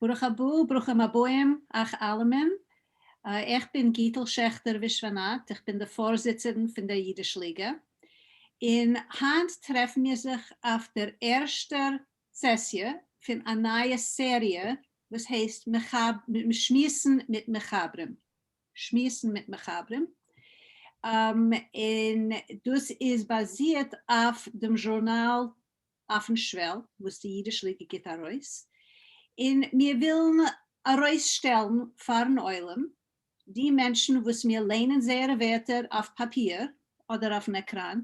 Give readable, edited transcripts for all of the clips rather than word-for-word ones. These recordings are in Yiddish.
ברוך הבא, ברוכים הבאים אײַך אַלעמען. איך בין גיטל שעכטער-ווישוואַנאַט, איך בין די פֿאָרזיצערין פֿון דער ייִדיש-ליגע. און הײַנט טרעפֿן מיר זיך אויף דער ערשטער סעסיע פֿון אַ נײַע סעריע, וואָס הייסט שמועסן מיט מחברים. שמועסן מיט מחברים. און דאָס איז באַזירט אויף דעם זשורנאַל אויפן שוועל וואס די אידיש ליגע גיט ארויס, און מיר ווילן ארויסשטעלן פארן עולם די מענטשן וואס מיר ליינען זייערע ווערטער אויף פאפיר אדער אויפן עקראן,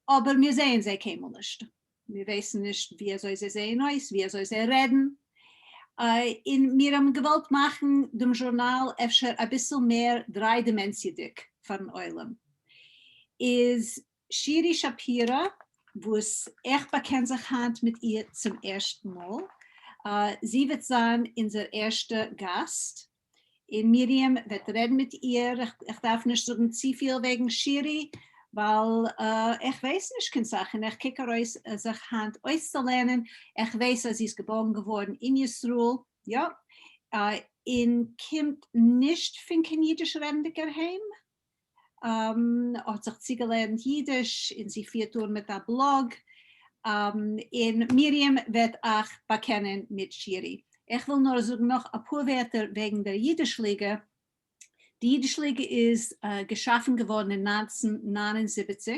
אבער מיר זעען זיי קיינמאל נישט, מיר ווייסן נישט ווי אזוי זיי זעען אויס, ווי אזוי זיי רעדן, און מיר האבן געוואלט מאכן דעם זשורנאל אפשר אביסל מער דריי-דימענסיעדיג פארן עולם, איז שירי שפירא וואס איך באקען זיך היינט מיט איר צום ערשטן מאל, זי וועט זיין אונזער ערשטע גאסט, און מרים וועט רעדן מיט איר, איך דארף נישט זאגן צופיל וועגן שירי, ווייל איך ווייס נישט קיין סאך און איך קוק ארויס זיך היינט אויסצולערנען, איך ווייס אז זי איז געבוירן געווארן אין ישראל, יא, און קומט נישט פון קיין אידיש רעדנדיגער היים, האט זיך צוגעלערנט אידיש און זי פירט אן מיט א blog, און מרים וועט אייך באקענען מיט שירי. איך וויל נאר זאגן נאך אפאר ווערטער וועגן דער אידיש ליגע. די אידיש ליגע איז געשאפן געווארן אין 1979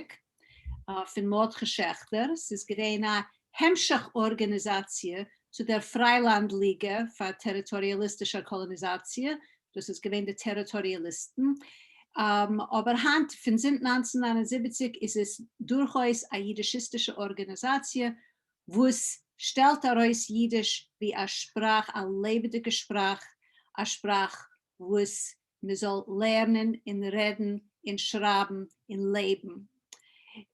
פון מרדכי שעכטער, ס'איז געווען א המשך ארגאניזאציע צו דער פריילאנד ליגע פאר טעריטאריאליסטישער קאלאניזאציע, דאס איז געווען די טעריטאריאליסטן, אבער היינט פון זינט 1979 איז עס דורכאויס א אידישיסטישע ארגאניזאציע וואס שטעלט ארויס אידיש ווי א שפראך, א לעבעדיגע שפראך, א שפראך וואס מען זאל לערנען און רעדן און שרייבן און לעבן.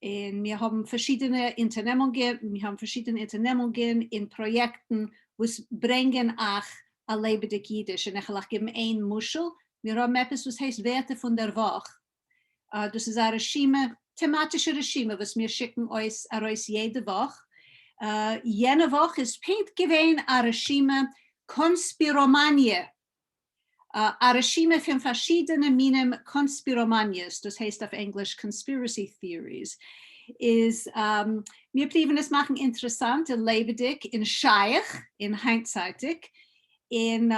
און מיר האבן פארשידענע אונטערנעמונגען, מיר האבן פארשידענע אונטערנעמונגען און פראיעקטן וואס ברענגען אייך א לעבעדיג אידיש, און איך וועל אייך געבן איין משל, מיר האבן עפעס וואס הייסט ווערטער פון דער וואך, דאס איז א רשימה, טעמאטישע רשימה וואס מיר שיקן אויס ארויס יעדע וואך, יענע וואך איז פונקט געווען א רשימה קאנספיראמאניע, א רשימה פון פארשידענע מינים קאנספיראמאניעס, דאס הייסט אויף ענגליש conspiracy theories, איז מיר פריוון עס מאכן אינטערעסאנט און לעבעדיג און שייך און היינטצייטיג, און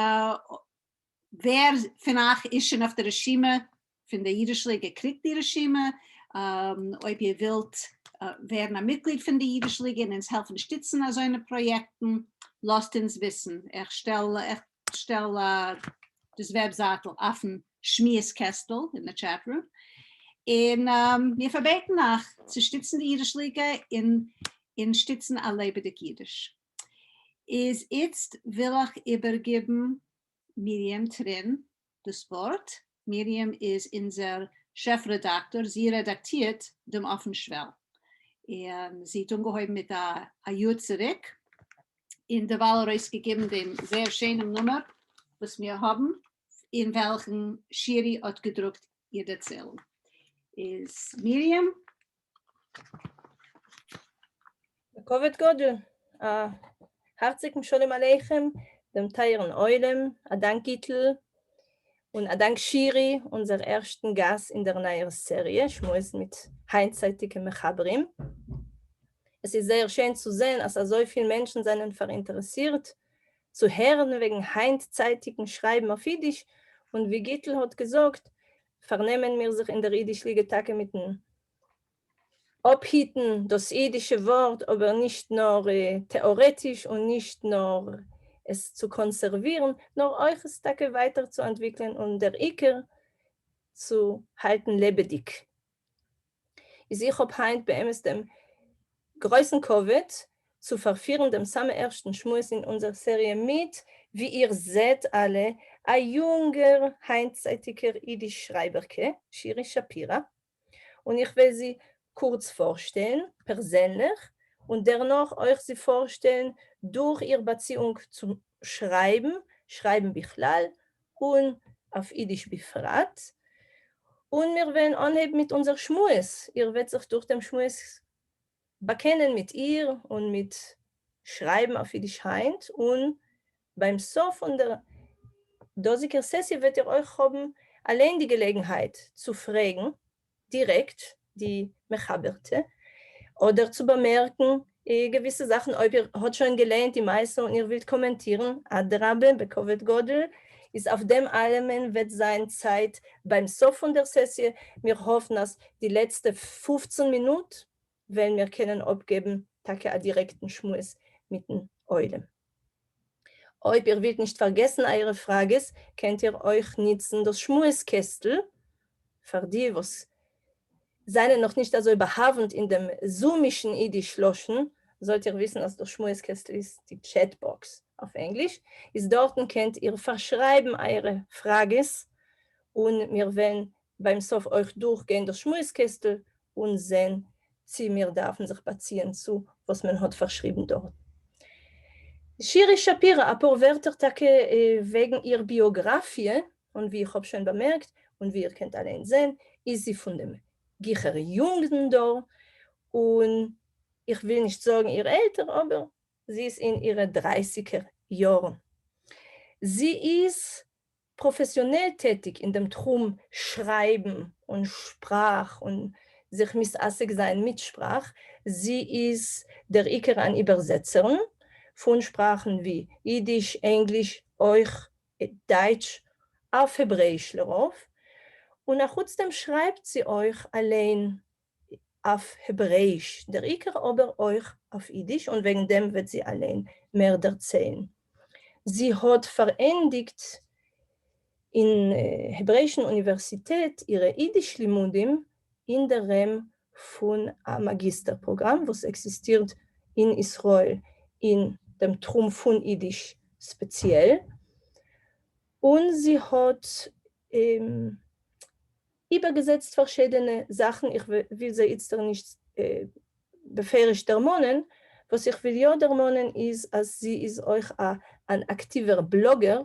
ווער פון אייך איז שוין אויף די רשימה פון די אידיש ליגע קריגט די רשימה, אויב איר ווילט ווערן א מיטגליד פון די אידיש ליגע און אונז העלפן שטיצן אזוינע פראיעקטן, לאזט אונז וויסן, איך שטעל איך שטעל דאס וועבזייטל אויפן שמועס קעסטל אין די chat room, און מיר פארבעטן אייך צו שטיצן די אידיש ליגע און און שטיצן א לעבעדיג אידיש. איז איצט וויל איך איבערגיבן מרים טרין דאס ווארט. מרים איז אונזער שעף רעדאקטאר, זי רעדאקטירט דעם אויפן שוועל, און זי האט אנגעהויבן מיט א יאר צוריק, און דערווייל ארויסגעגעבן דעם זייער שענעם נומער וואס מיר האבן, אין וועלכן שירי האט געדרוקט איר דערציילונג. איז מרים. בכבוד גדול, א הארציגן שלום עליכם דעם טייערן עולם, א דאנק גיטל, און א דאנק שירי, אונזער ערשטן גאסט אין דער נייער סעריע שמועסן מיט היינטצייטיגע מחברים. עס איז זייער שיין צו זען אז אזויפיל מענטשן זענען פאראינטערעסירט צו הערן וועגן היינטצייטיגן שרייבן אויף אידיש, און ווי גיטל האט געזאגט, פארנעמען מיר זיך אין דער אידיש ליגע טאקע מיטן אפהיטן דאס אידישע ווארט, אבער נישט נאר טעארעטיש און נישט נאר עס צו קאנסערווירן, נאר אויך עס טאקע ווייטער צו אנטוויקלען און דער עיקר צו האלטן לעבעדיג. איז איך האב היינט באמת דעם גרויסן כבוד צו פארפירן דעם סאמע ערשטן שמועס אין אונזער סעריע מיט, ווי איר זעט אלע, א יונגער היינטצייטיגער אידיש שרייבערקע, שירי שפירא, און איך וועל זי קורץ פארשטעלן פערזענליך, און דערנאך אויך זי פארשטעלן דורך איר באציאונג צום שרייבן, שרייבן בכלל, און אויף אידיש בפרט, און מיר וועלן אנהייבן מיט אונזער שמועס, איר וועט זיך דורך דעם שמועס באקענען מיט איר און מיט. שרײַבן אויף ייִדיש הײַנט, און בײַם סוף פֿון דער דאָזיקער סעסיע וועט איר אויך האָבן אַליין די געלעגנהייט צו פֿרעגן דירעקט די מחברטע, אדער צו באמערקן געוויסע זאכן אויב איר האט שוין געלייענט די מעשה און איר ווילט קאמענטירן, אדרבה בכבוד גדול, איז אויף דעם אלעמען וועט זיין צייט ביים סוף פון דער סעסיע, מיר האפן אז די לעצטע 15 מינוט וועלן מיר קענען אפגעבן טאקע א דירעקטן שמועס מיטן עולם. אויב איר ווילט נישט פארגעסן אייערע פראגעס, קענט איר אויך ניצן דאס שמועס קעסטל, פאר די וואס זענען נאך נישט אזוי באהאוונט אין דעם זומישן אידיש לשון, זאלט איר וויסן אז דאס שמועס קעסטל איז די chat box אויף ענגליש, איז דארטן קענט איר פארשרייבן אייערע פראגעס, און מיר וועלן ביים סוף אויך דורכגיין דאס שמועס קעסטל און זען צי מיר דארפן זיך באציען צו וואס מען האט פארשריבן דארט. שירי שפירא, אפאר ווערטער טאקע וועגן איר ביאגראפיע, און ווי איך האב שוין באמערקט, און ווי איר קענט אליין זען, איז זי פון דעם גיכער יונגן דור, און איך וויל נישט זאגן איר עלטער, אבער זי איז אין אירע דרייסיגער יארן. זי איז פראפעסיאנעל טעטיג אין דעם תחום שרייבן און שפראך און זיך מתעסק זיין מיט שפראך, זי איז דער עיקר אן איבערזעצערין פון שפראכן ווי אידיש, ענגליש, אויך דייטש, אויף העברעאיש לרוב, און אחוץ דעם שרייבט זי אויך אליין אויף העברעאיש, דער עיקר אבער אויך אויף אידיש, און וועגן דעם וועט זי אליין מער דערציילן. זי האט פארענדיגט אין העברעאישן אוניווערסיטעט אירע אידיש לימודים אין דער ראם פון א מאגיסטער פראגראם וואס עקזיסטירט אין ישראל אין דעם תחום פון אידיש ספעציעל, און זי האט איבערגעזעצט פארשידענע זאכן, איך וויל זיי איצטער נישט בפירוש דערמאנען, וואס איך וויל יא דערמאנען איז אז זי איז אויך א אן אקטיווער בלאגער,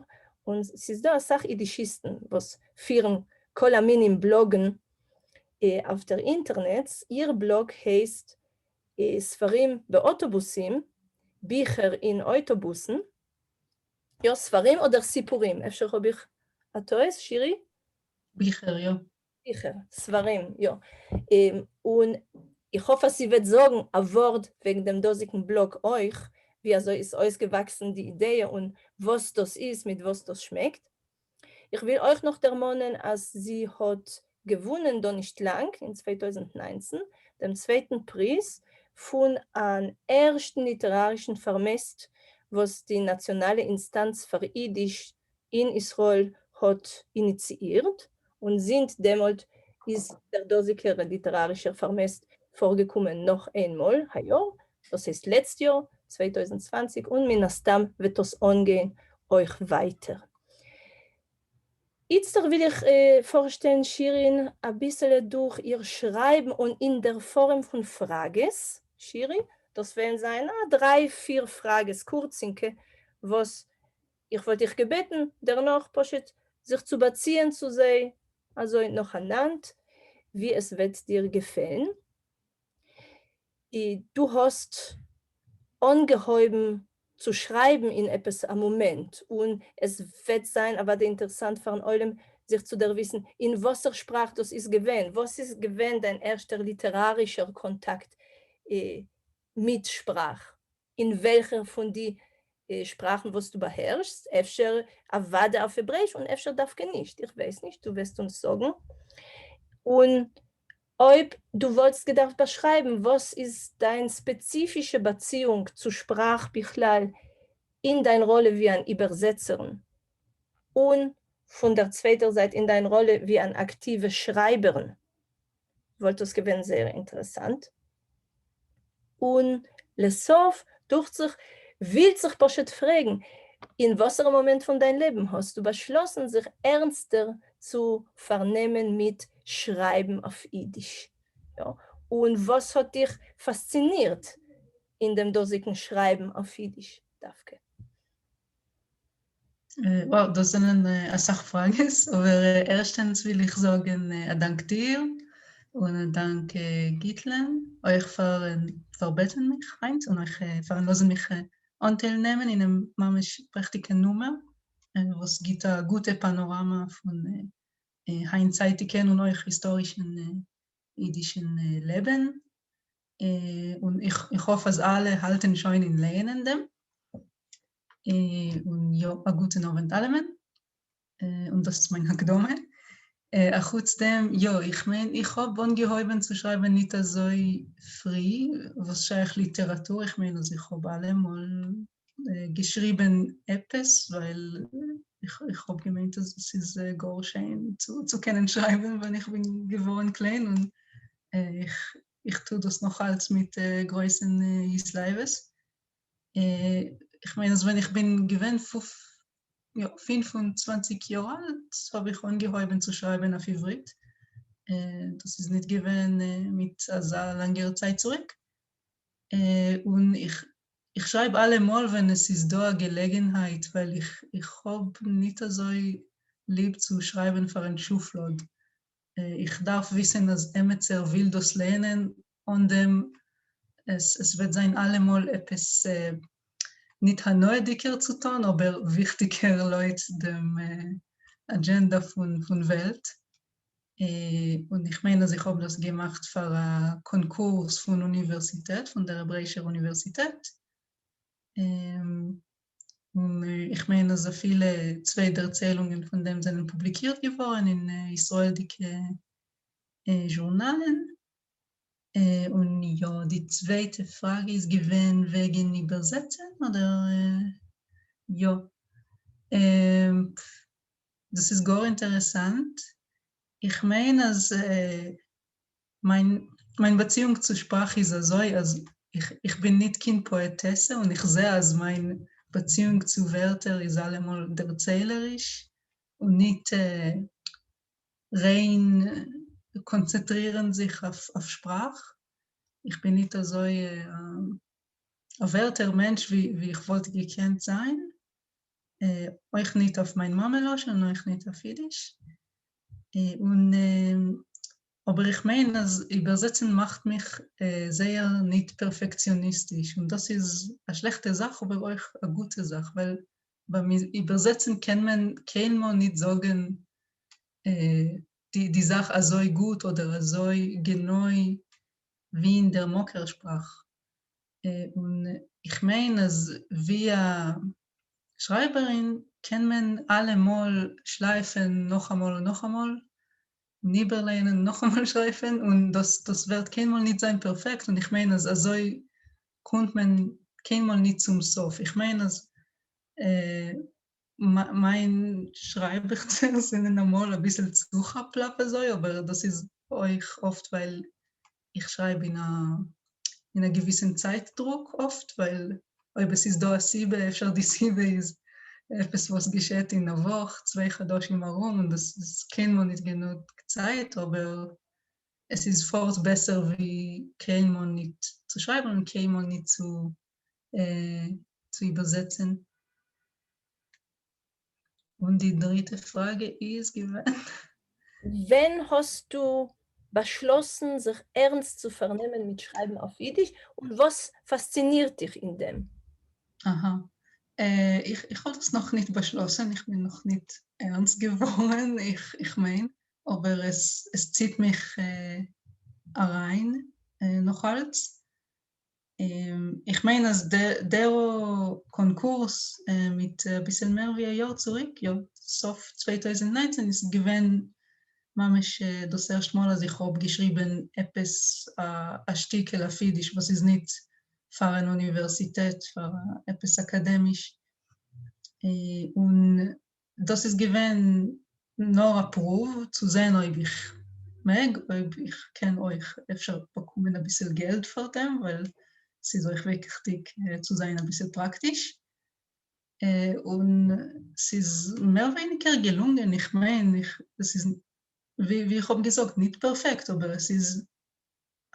און ס'איז דא אסאך אידישיסטן וואס פירן כל המינים בלאגן אויף דער אינטערנעץ, איר בלאג הייסט ספרים באוטובוסים, ביכער אין אויטאבוסן, יא ספרים אדער סיפורים, אפשר האב איך א טעות, שירי? ביכער, יא. ביכער, ספרים, יא. און איך האף אז זי וועט זאגן א ווארט וועגן דעם דאזיגן בלאג אויך, ווי אזוי איז אויסגעוואקסן די אידעע און וואס דאס איז, מיט וואס דאס שמעקט. איך וויל אויך נאך דערמאנען אז זי האט געוואונען דא נישט לאנג, אין 2019, דעם צווייטן פריז פון אן ערשטן ליטערארישן פארמעסט וואס די נאציאנאלע אינסטאנץ פאר אידיש אין ישראל האט איניציאירט, און זינט דעמאלט איז דער דאזיגער ליטערארישער פארמעסט פארגעקומען נאך איין מאל היי-יאר, דאס הייסט לעצט יאר, 2020, און מן הסתם וועט דאס אנגיין אויך ווייטער. איצטער וויל איך פארשטעלן שירין אביסעלע דורך איר שרייבן און אין דער פארעם פון פראגעס, שירי, דאס וועלן זיין א דריי פיר פראגעס קורצינקע וואס איך וואלט דיך געבעטן דערנאך פשוט זיך צו באציען צו זיי אזוי נאכאנאנד ווי עס וועט דיר געפעלן. דו האסט אנגעהויבן צו שרייבן אין עפעס א מאמענט, און עס וועט זיין אוודאי אינטערעסאנט פארן עולם זיך צו דערוויסן אין וואסער שפראך דאס איז געווען, וואס איז געווען דיין ערשטער ליטערארישער קאנטאקט מיט שפראך, אין וועלכער פון די שפראכן וואס דו באהערשסט, אפשר אוודאי אויף העברעיש און אפשר דווקא נישט, איך ווייס נישט, דו וועסט אונז זאגן. און אויב דו וואלטסט געדארפט באשרייבן וואס איז דיין ספעציפישע באציאונג צו שפראך בכלל אין דיין ראלע ווי אן איבערזעצערין, און פון דער צווייטער זייט אין דיין ראלע ווי אן אקטיווע שרייבערין, וואלט דאס געווען זייער אינטערעסאנט. און לסוף, דוכט זיך, ווילט זיך פשוט פרעגן, אין וואסערע מאמענט פון דיין לעבן האסטו באשלאסן זיך ערנסטער צו פארנעמען מיט שרייבן אויף אידיש? יא, און וואס האט דיך פאסצינירט אין דעם דאזיגן שרייבן אויף אידיש דווקא? Wow, דאס זענען אסאך פראגעס, אבער ערשטענס וויל איך זאגן א דאנק דיר. און אַ דאַנק גיטלען אויך פֿאַרן פֿאַרבעטן מיך הײַנט און אויך פֿאַרן לאָזן מיך אָנטייל נעמען אינעם ממש פּרעכטיקן נומער, וואָס גיט אַ גוטע פּאַנאָראַמע פֿון הײַנטצײַטיקן און אויך היסטאָרישן ייִדישן לעבן. און איך האָף, אַז אַלע האַלטן שוין אין לייענען דעם. און יאָ, אַ גוטן אָוונט אַלעמען. און דאָס איז מײַן הקדמה. אַחוץ דעם, יאָ, איך מיין, איך האָב אָנגעהויבן צו שרײַבן ניט אַזוי פֿרי, וואָס שייך ליטעראַטור. איך מיין, אַז איך האָב אַלע מאָל געשריבן עפּעס, ווײַל איך האָב געמיינט, אַז עס איז גאָר שיין צו קענען שרײַבן, ווען איך בין געוואָרן קליין, און איך טו דאָס נאָך אַלץ מיט גרויסן התלהבֿות. איך מיין, אַז ווען איך בין געווען 25 יאָר אַלט, האָב איך אָנגעהויבן צו שרײַבן אויף עבֿריתּ. דאָס איז ניט געווען מיט אַזאַ לאַנגער צײַט צוריק. און איך שרײַב אַלע מאָל, ווען עס איז דאָ אַ געלעגנהייט, ווײַל איך האָב ניט אַזוי ליב צו שרײַבן פֿאַרן שופֿלאָד. איך דאַרף וויסן, אַז עמעצער וויל דאָס לייענען, אָן דעם עס וועט זײַן אַלע מאָל עפּעס ניט הנאהדיקער צו טאָן, אָבער וויכטיקער לויט דעם אַדזשענדאַ פֿון וועלט. און איך מיין, אַז איך האָב דאָס געמאַכט פֿאַר אַ קאָנקורס פֿון אוניווערסיטעט, פֿון דער העברעיִשער אוניווערסיטעט. און איך מיין, אַז אַפֿילו צוויי דערציילונגען פֿון דעם זענען פּובליקירט געוואָרן אין ישׂראלדיקע זשורנאַלן. און יאָ, די צווייטע פֿראַגע איז געווען וועגן איבערזעצן, אָדער יאָ? דאָס איז גאָר אינטערעסאַנט. איך מיין, אַז מײַן, מײַן באַציִונג צו שפּראַך איז אַזוי, אַז איך בין ניט קיין פּאָעטעסע און איך זע, אַז מײַן באַציִונג צו ווערטער איז אַלעמאָל דערציילעריש און ניט ריין קאָנצענטרירן זיך אויף שפּראַך. איך בין ניט אַזוי אַ ווערטער-מענטש, ווי איך וואָלט געקענט זײַן. אויך ניט אויף מײַן מאַמע-לשון, אויך ניט אויף ייִדיש. און אָבער איך מיין, אַז איבערזעצן מאַכט מיך זייער ניט פּערפֿעקציאָניסטיש. און דאָס איז אַ שלעכטע זאַך, אָבער אויך אַ גוטע זאַך, ווײַל בײַם איבערזעצן קען מען קיינמאָל ניט זאָגן די זאַך אַזוי גוט אָדער אַזוי גענוי ווי אין דער מקור-שפּראַך. און איך מיין, אַז ווי אַ שרײַבערין קען מען אַלע מאָל שלײַפֿן נאָך אַ מאָל און נאָך אַ מאָל, און איבערלייענען און נאָך אַ מאָל שלײַפֿן, און דאָס ווערט קיינמאָל ניט זײַן פּערפֿעקט, און איך מיין, אַז אַזוי קומט מען קיינמאָל ניט צום סוף. איך מיין, אַז מײַן שרײַבעכצער זענען אַ מאָל אַ ביסל צו כאַפּ-לאַפּ אַזוי, אָבער דאָס איז אויך אָפֿט, ווײַל איך שרײַב אין אַ געוויסן צײַטדרוק אָפֿט, ווײַל אויב עס איז דאָ אַ סיבה, אפֿשר די סיבה איז עפּעס וואָס געשעט אין אַ וואָך, צוויי חדשים אַרום, און דאָס איז קיינמאָל ניט גענוג צײַט, אָבער עס איז פֿאָרט בעסער ווי קיינמאָל ניט צו שרײַבן און קיינמאָל ניט צו איבערזעצן. און די דריטע פֿראַגע איז געווען? ווען האָסטו באַשלאָסן זיך ערנסט צו פֿאַרנעמען מיט שרײַבן אויף ייִדיש און וואָס פֿאַסצינירט דיך אין דעם? אַהאַ. איך האָב דאָס נאָך ניט באַשלאָסן, איך בין נאָך ניט ערנסט געוואָרן, איך מיין, אָבער עס ציט מיך אַרײַן נאָך אַלץ. איך מיין, אַז דער קאָנקורס מיט אַ ביסל מער ווי אַ יאָר צוריק, יאָ, סוף 2019, איז געווען ממש דאָס ערשטע מאָל, אַז איך האָב געשריבן עפּעס אַ שטיקל אויף ייִדיש, וואָס איז ניט פֿאַר אַן אוניווערסיטעט, פֿאַר עפּעס אַקאַדעמיש. און דאָס איז געווען נאָר אַ פּרוּוו צו זען, אויב איך מעג, אויב איך קען אויך אפֿשר באַקומען אַ ביסל געלט פֿאַר דעם, ווײַל ס'איז אויך וויכטיק צו זײַן אַ ביסל פּראַקטיש. און ס'איז מער ווייניקער געלונגען, איך מיין, עס איז, ווי איך האָב געזאָגט, ניט פּערפֿעקט, אָבער עס איז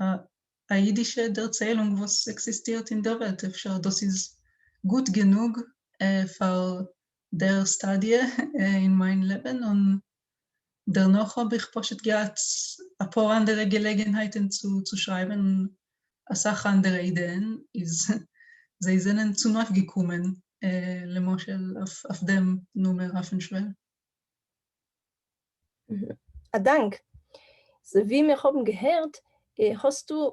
אַ ייִדישע דערציילונג, וואָס עקזיסטירט אין דער וועלט. אפֿשר דאָס איז גוט גענוג פֿאַר דער סטאַדיע אין מײַן לעבן. און דערנאָך האָב איך פּשוט געהאַט אפאר אנדערע געלעגנהייטן צו צו שרייבן און אסאך אנדערע אידעען איז זיי זענען צונויפגעקומען למשל אויף דעם נומער אויפן שוועל. א דאנק. אזוי ווי מיר האבן געהערט האסטו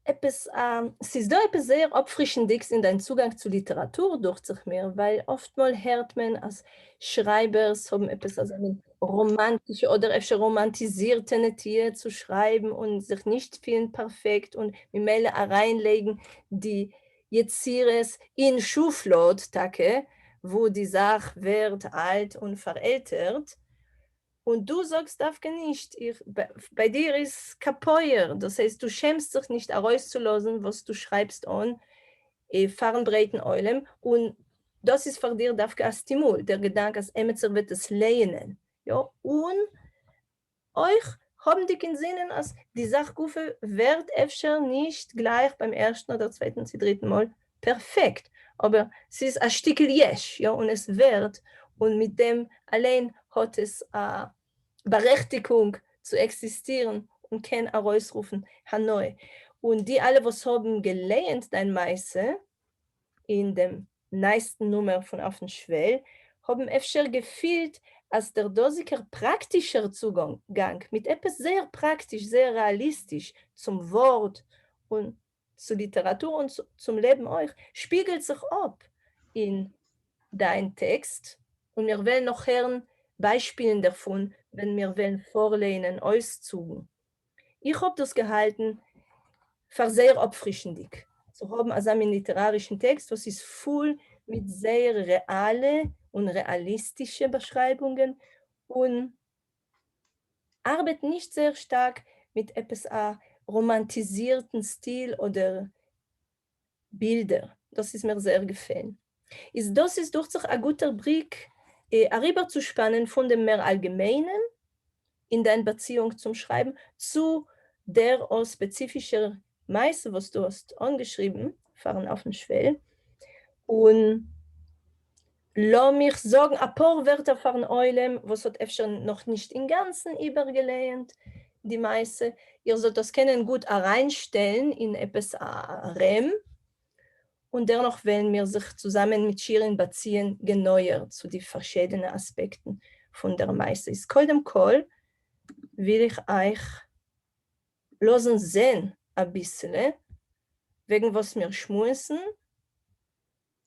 עפעס א, ס'איז דא עפעס זייער אפפרישנדיגס אין דיין צוגאנג צו ליטעראטור דוכט זיך מיר, ווייל אפטמאל הערט מען אז שרייבערס האבן עפעס אזא מין ראמאנטישע אדער אפשר ראמאנטיזירטע נטיה צו שרייבן און זיך נישט פילן פערפעקט און ממילא אריינלייגן די יצירות אין שופלאד טאקע וואו די זאך ווערט אלט און פארעלטערט, און דו זאגסט דווקא נישט, איך, ביי דיר איז קאפויער, דאס הייסט דו שעמסט זיך נישט ארויסצולאזן וואס דו שרייבסט אן פארן ברייטן עולם, און דאס איז פאר דיר דווקא א סטימול, דער געדאנק אז עמיצער וועט עס לייענען, יא, און אויך האבנדיג אינזינען אז די זאך גופא ווערט אפשר נישט גלייך ביים ערשטן אדער צווייטן צי דריטן מאל פערפעקט, אבער ס'איז א שטיקל יש, יא, און עס ווערט, און מיט דעם אליין האט עס א בארעכטיגונג צו עקזיסטירן און קען ארויסרופן הנאה. און די אלע וואס האבן געלייענט דיין מעשה אין דעם נייעסטן נומער פון אויפן שוועל, האבן אפשר געפילט אז דער דאזיגער פראקטישער צוגאנג מיט עפעס זייער פראקטיש, זייער רעאליסטיש צום ווארט און צו ליטעראטור און צום לעבן אויך, שפיגלט זיך אפ אין דיין טעקסט, און מיר וועלן נאך הערן ביישפילן דערפון ווען מיר וועלן פארלייענען אויסצוגן. איך האב דאס געהאלטן פאר זייער אפפרישנדיג, צו האבן אזא מין ליטערארישן טעקסט וואס איז פול מיט זייער רעאלע און רעאליסטישע באשרייבונגען, און ארבעט נישט זייער שטארק מיט עפעס א ראמאנטיזירטן סטיל אדער בילדער, דאס איז מיר זייער געפעלן. איז דאס איז דוכט זיך א גוטער בריק אריבערצושפאנען פון דעם מער אלגעמיינעם אין דיין באציאונג צום שרייבן צו דער או ספעציפישער מעשה וואס דו האסט אנגעשריבן פארן אויפן שוועל, און לאמיך זאגן אפאר ווערטער פארן עולם וואס האט אפשר נאכנישט אינגאנצן איבערגעלייענט די מעשה, איר זאלט דאס קענען גוט אריינשטעלן אין עפעס א רעם, און דערנאך וועלן מיר זיך צוזאמען מיט שירין באציען גענויער צו די פארשידענע אספעקטן פון דער מעשה. איז קודם כל וויל איך אייך לאזן זען אביסעלע וועגן וואס מיר שמועסן,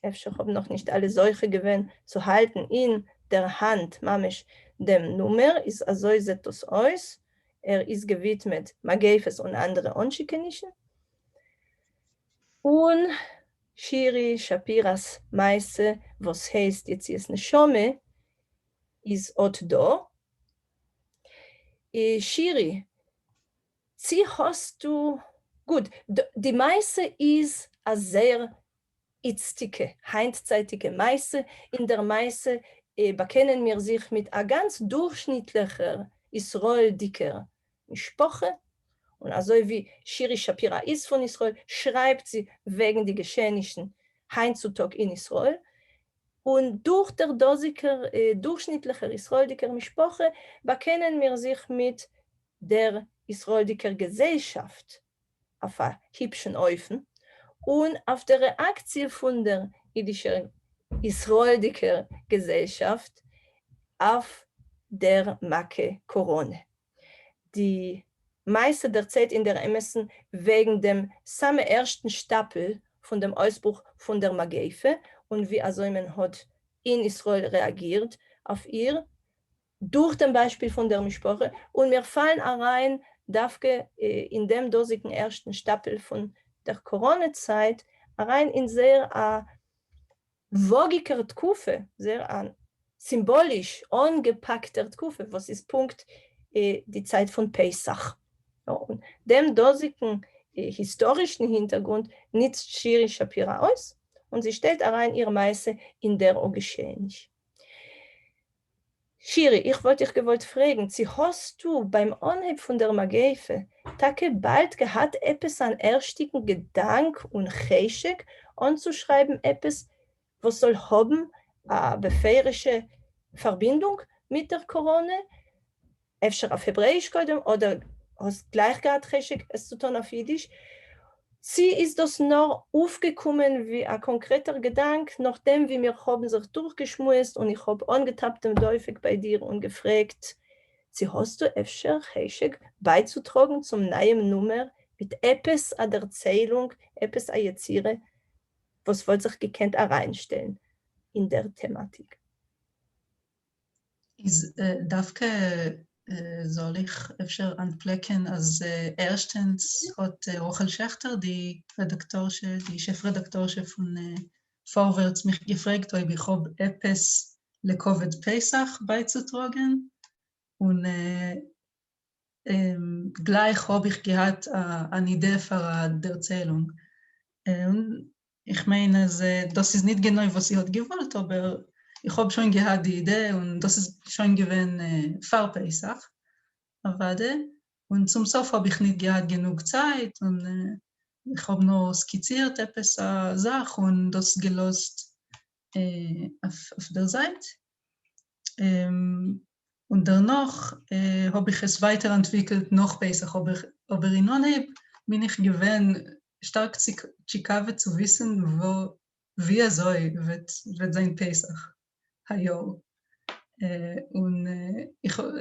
אפשר האבן נאך נישט אלע זוכה געווען צו האלטן אין דער האנט ממש דעם נומער, איז אזוי זעט דאס אויס, ער איז געווידמעט מגיפות און אנדערע אנשיקענישן, און שירי שפירא'ס מעשה וואס הייסט יציאת נשמה איז אט דא. שירי, צי האסטו, גוט, די מעשה איז א זייער איצטיגע, היינטצייטיגע מעשה, אין דער מעשה באקענען מיר זיך מיט א גאנץ דורכשניטליכער ישראל'דיגער משפחה, און אזוי ווי שירי שפירא איז פון ישראל, שרייבט זי וועגן די געשעענישן היינט צו טאג אין ישראל, און דורך דער דאזיגער דורכשניטליכער ישראל'דיגער משפחה באקענען מיר זיך מיט דער ישראל'דיגער געזעלשאפט אויף א היפשן אופן, און אויף דער רעאקציע פון דער אידישער ישראל'דיגער געזעלשאפט אויף דער מכה קאראנע. די מעשה דערציילט אין דער אמת'ן וועגן דעם סאמע ערשטן שטאפל פון דעם אויסברוך פון דער מגיפה און ווי אזוי מען האט אין ישראל רעאגירט אויף איר דורך דעם ביישפיל פון דער משפחה, און מיר פאלן אריין דווקא אין דעם דאזיגן ערשטן שטאפל פון דער קאראנע צייט אריין אין זייער א וואגיקער תקופה, זייער א סימבאליש אנגעפאקטער תקופה, וואס איז פונקט די צייט פון פסח. און דעם דאזיגן היסטארישן הינטערגרונט נוצט שירי שפירא אויס, און זי שטעלט אריין איר מעשה אין דער או געשעעניש. שירי, איך וואלט דיך געוואלט פרעגן צו האסטו ביים אנהייב פון דער מגיפה טאקע באלד געהאט עפעס אן ערשטיגן געדאנק און חשק אנצושרייבן עפעס וואס זאל האבן א בפירוש'ע פארבינדונג מיט דער קאראנע? אפשר אויף העברעאיש קודם אדער האסט גלייך געהאט חשק עס צו טון אויף אידיש? צי איז דאס נאר אויפגעקומען ווי א קאנקרעטער געדאנק נאכדעם ווי מיר האבן זיך דורכגעשמועסט און איך האב אנגעטאפט דעם דופק ביי דיר און געפרעגט צי האסטו אפשר חשק בייצוטראגן צום נייעם נומער מיט עפעס א דערציילונג, עפעס א יצירה וואס וואלט זיך געקענט אריינשטעלן אין דער טעמאטיק? איז דווקא זאל איך אפשר אנטפלעקן אז ערשטענס האט רחל שעכטער די רעדאקטארשע, די שעף רעדאקטארשע פון פארווערטס מיך געפרעגט אויב איך האב עפעס לכבוד פסח בייצוטראגען, און גלייך האב איך געהאט אן אידעע פאר א דערציילונג. און איך מיין אז דאס איז ניט גענוי וואס זי האט געוואלט, אבער איך האב שוין געהאט די אידעע און דאס איז שוין געווען פאר פסח אוודאי, און צום סוף האב איך ניט געהאט גענוג צייט און איך האב נאר סקיצירט עפעס א זאך און דאס געלאזט אויף דער זייט. און דערנאך האב איך עס ווייטער אנטוויקלט נאך פסח, אבער אין אנהייב בין איך געווען שטארק טשיקאווע צו וויסן ווי אזוי וועט זיין פסח היי יאר, און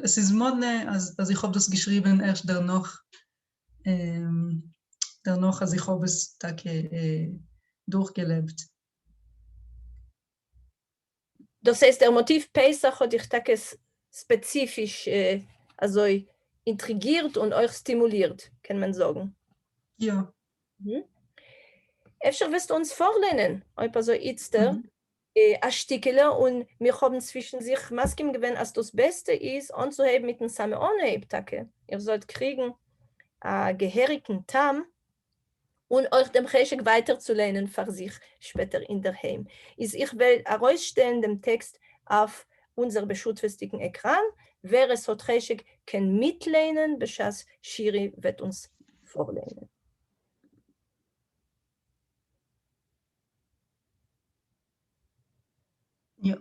עס איז מאדנע אז איך האב דאס געשריבן ערשט דערנאך, דערנאך אז איך האב עס טאקע דורכגעלעבט. דאס הייסט דער מאטיוו פסח האט דיך טאקע ספעציפיש אזוי אינטריגירט און אויך סטימולירט קען מען זאגן. יא. אפשר וועסטו אונז פארלערנען אויב אזוי איצטער א שטיקעלע און מיר האבן צווישן זיך מסכים געווען אז דאס בעסטע איז אנצוהייבן מיטן סאמע אנהייב טאקע איר זאלט קריגן א געהעריגן טעם און אויך דעם חשק ווייטער צו ליינען פאר זיך שפעטער אינדערהיים, איז איך וועל ארויסשטעלן דעם טעקסט אויף אונזער בשותפות'דיגן עקראן, ווער עס האט חשק קען מיטליינען בשעת שירי וועט אונז פארליינען. יא.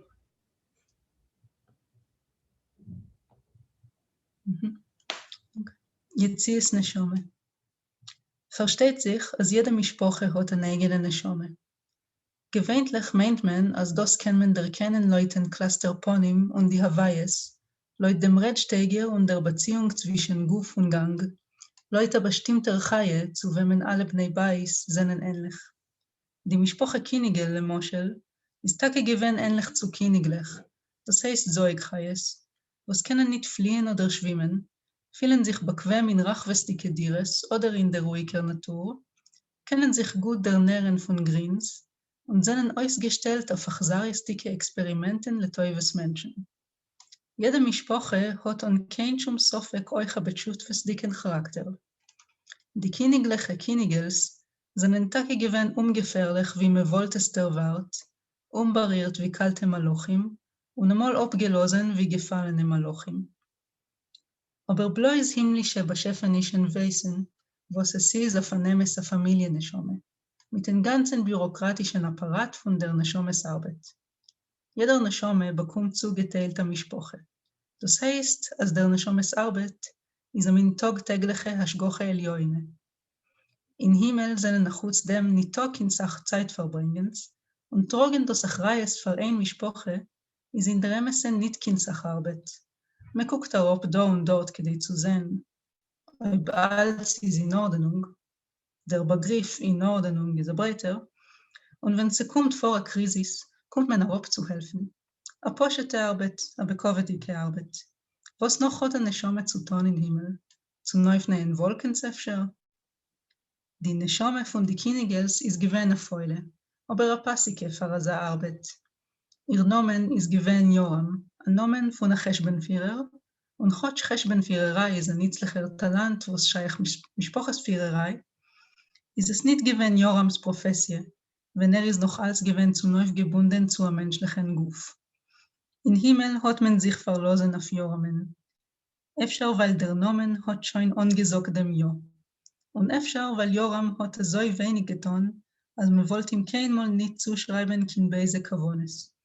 יציאת נשמה. פארשטייט זיך אז יעדע משפחה האט אן אייגענע נשמה. געווענטליך מיינט מען אז דאס קען מען דערקענען לויטען קלסתר פנים און די הוויות, לויט דעם רעדשטייגער און דער באציאונג צווישען גוף און גאנג, לויט א באשטימטער חיה צו וועמען אלע בני בית זענען ענליך. די משפחה קיניגעל למשל איז טאקע געווען ענליך צו קיניגלעך, דאס הייסט זויג חיות, וואס קענען ניט פליען אדער שווימען, פילן זיך באקוועם אין רחבות'דיגע דירות אדער אין דער רואיגער נאטור, קענען זיך גוט דערנערן פון גרינס, און זענען אויסגעשטעלט אויף אכזריות'דיגע עקספערימענטן לטובת מענטשן. יעדע משפחה האט אן קיין שום ספק אויך א בשותפות'דיגן כאראקטער. די קיניגליכע קיניגעלס זענען טאקע געווען אומגעפערליך ווי מ'וואלט עס דערווארט, אומבארירט ווי קאלטע מלאכים, און אמאל אפגעלאזן ווי געפאלענע מלאכים. אבער בלויז הימלישע באשעפענישן ווייסן וואס עס איז אויף אן אמת א פאמיליע נשמה, מיטן גאנצן ביוראקראטישן אפאראט פון דער נשמה'ס ארבעט. יעדער נשמה באקומט צוגעטיילט א משפחה. דאס הייסט אז דער נשמה'ס ארבעט איז א מין טאג טעגליכע השגחה עליונה. אין הימל זענען אחוץ דעם ניטא קיין סך צייט פארברענגענס, און טראגען דאס אחריות פאר איין משפחה איז אין דער אמת'ן ניט קיין סך ארבעט. מען קוקט אראפ דא און דארט כדי צו זען אויב אלץ איז אין ארדענונג, דער באגריף אין ארדענונג איז א ברייטער, און ווען ס'קומט פאר א קריזיס קומט מען אראפ צו העלפן. א פשוט'ע ארבעט, א בכבוד'יגע ארבעט. וואס נאך האט א נשמה צו טאן אין הימל? צונויפנייען וואלקענס אפשר? די נשמה פון די קיניגעלס איז געווען א פוילע, אבער א פאסיגע פאר אזא ארבעט. איר נאמען איז געווען יורם, א נאמען פון א חשבון פירער, און כאטש חשבון פירעריי איז א ניצליכער טאלאנט וואס שייך משפחות פירעריי, איז עס ניט געווען יורם'ס פראפעסיע, ווען ער איז נאך אלץ געווען צונויפגעבונדען צו א מענטשליכען גוף. אין הימל האט מען זיך פארלאזען אויף יורם'ן. אפשר ווייל דער נאמען האט שוין אנגעזאגט דעם יא. און אפשר ווייל יורם האט אזוי ווייניג געטאן אז מ'וואלט אים קיינמאל ניט צושרייבען קיין בייזע כוונות.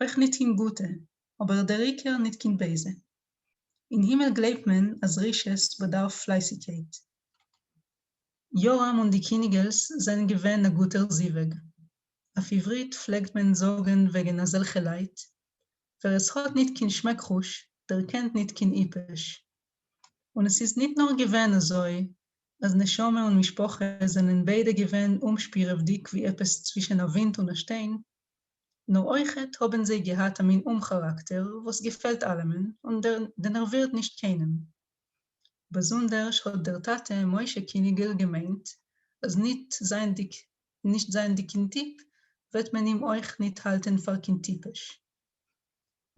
אויך ניט קיין גוטע, אבער דער עיקר ניט קיין בייזע. אין הימל גלייבט מען אז רשעות באדארף פלייסיגקייט. יורם און די קיניגעלס זענען געווען א גוטער זיווג. אויף עברית פלעגט מען זאגן וועגן אזעלכע לייט, ווער עס האט ניט קיין שמעק-חוש, דערקענט ניט קיין עיפוש. און עס איז ניט נאר געווען אזוי, אז נשמה און משפחה זענען ביידע געווען אומשפירעוודיק ווי עפעס צווישן א ווינט און א שטיין, נאר אויכעט האבן זיי געהאט א מין אומכאראקטער וואס געפעלט אלעמען און דענערווירט נישט קיינעם. באזונדערש האט דער טאטע משה קיניגל געמיינט אז ניט זייענדיק נישט זייענדיק קיין טיפ וועט מען אים אויך ניט האלטען פאר קיין טיפש.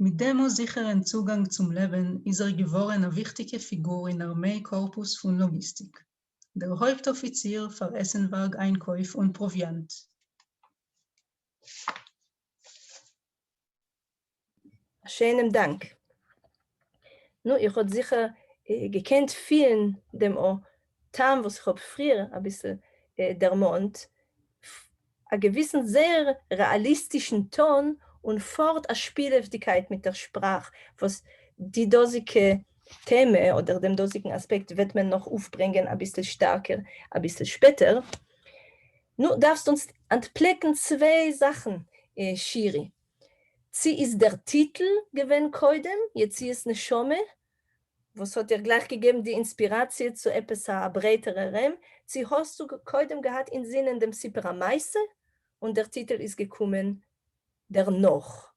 מיט דעם זיכערען צוגאנג צום לעבען איז ער געווארען א וויכטיגע פיגור אין ארמיי קארפוס פון לאגיסטיק, דער הויפט אפיציר פאר עסנווארג איינקויף און פראוויאנט. א שיינעם דאנק. נו, איר האט זיכער געקענט פילן דעם טעם וואס איך האב פריער אביסל דערמאנט, א געוויסן זייער רעאליסטישן טאן און פארט א שפילעוודיגקייט מיט דער שפראך, וואס די דאזיגע טעמע אדער דעם דאזיגן אספעקט וועט מען נאך אויפברענגען אביסל שטארקער אביסל שפעטער. נו, דארפסט אונז אנטפלעקן צוויי זאכן, שירי. צי איז דער טיטל געווען קודם, יציאת נשמה, וואס האט דיר גלייך געגעבן די אינספיראציע צו עפעס א ברייטערע רעם, צי האסטו קודם געהאט אינזינען דעם סיפור המעשה און דער טיטל איז געקומען דערנאך?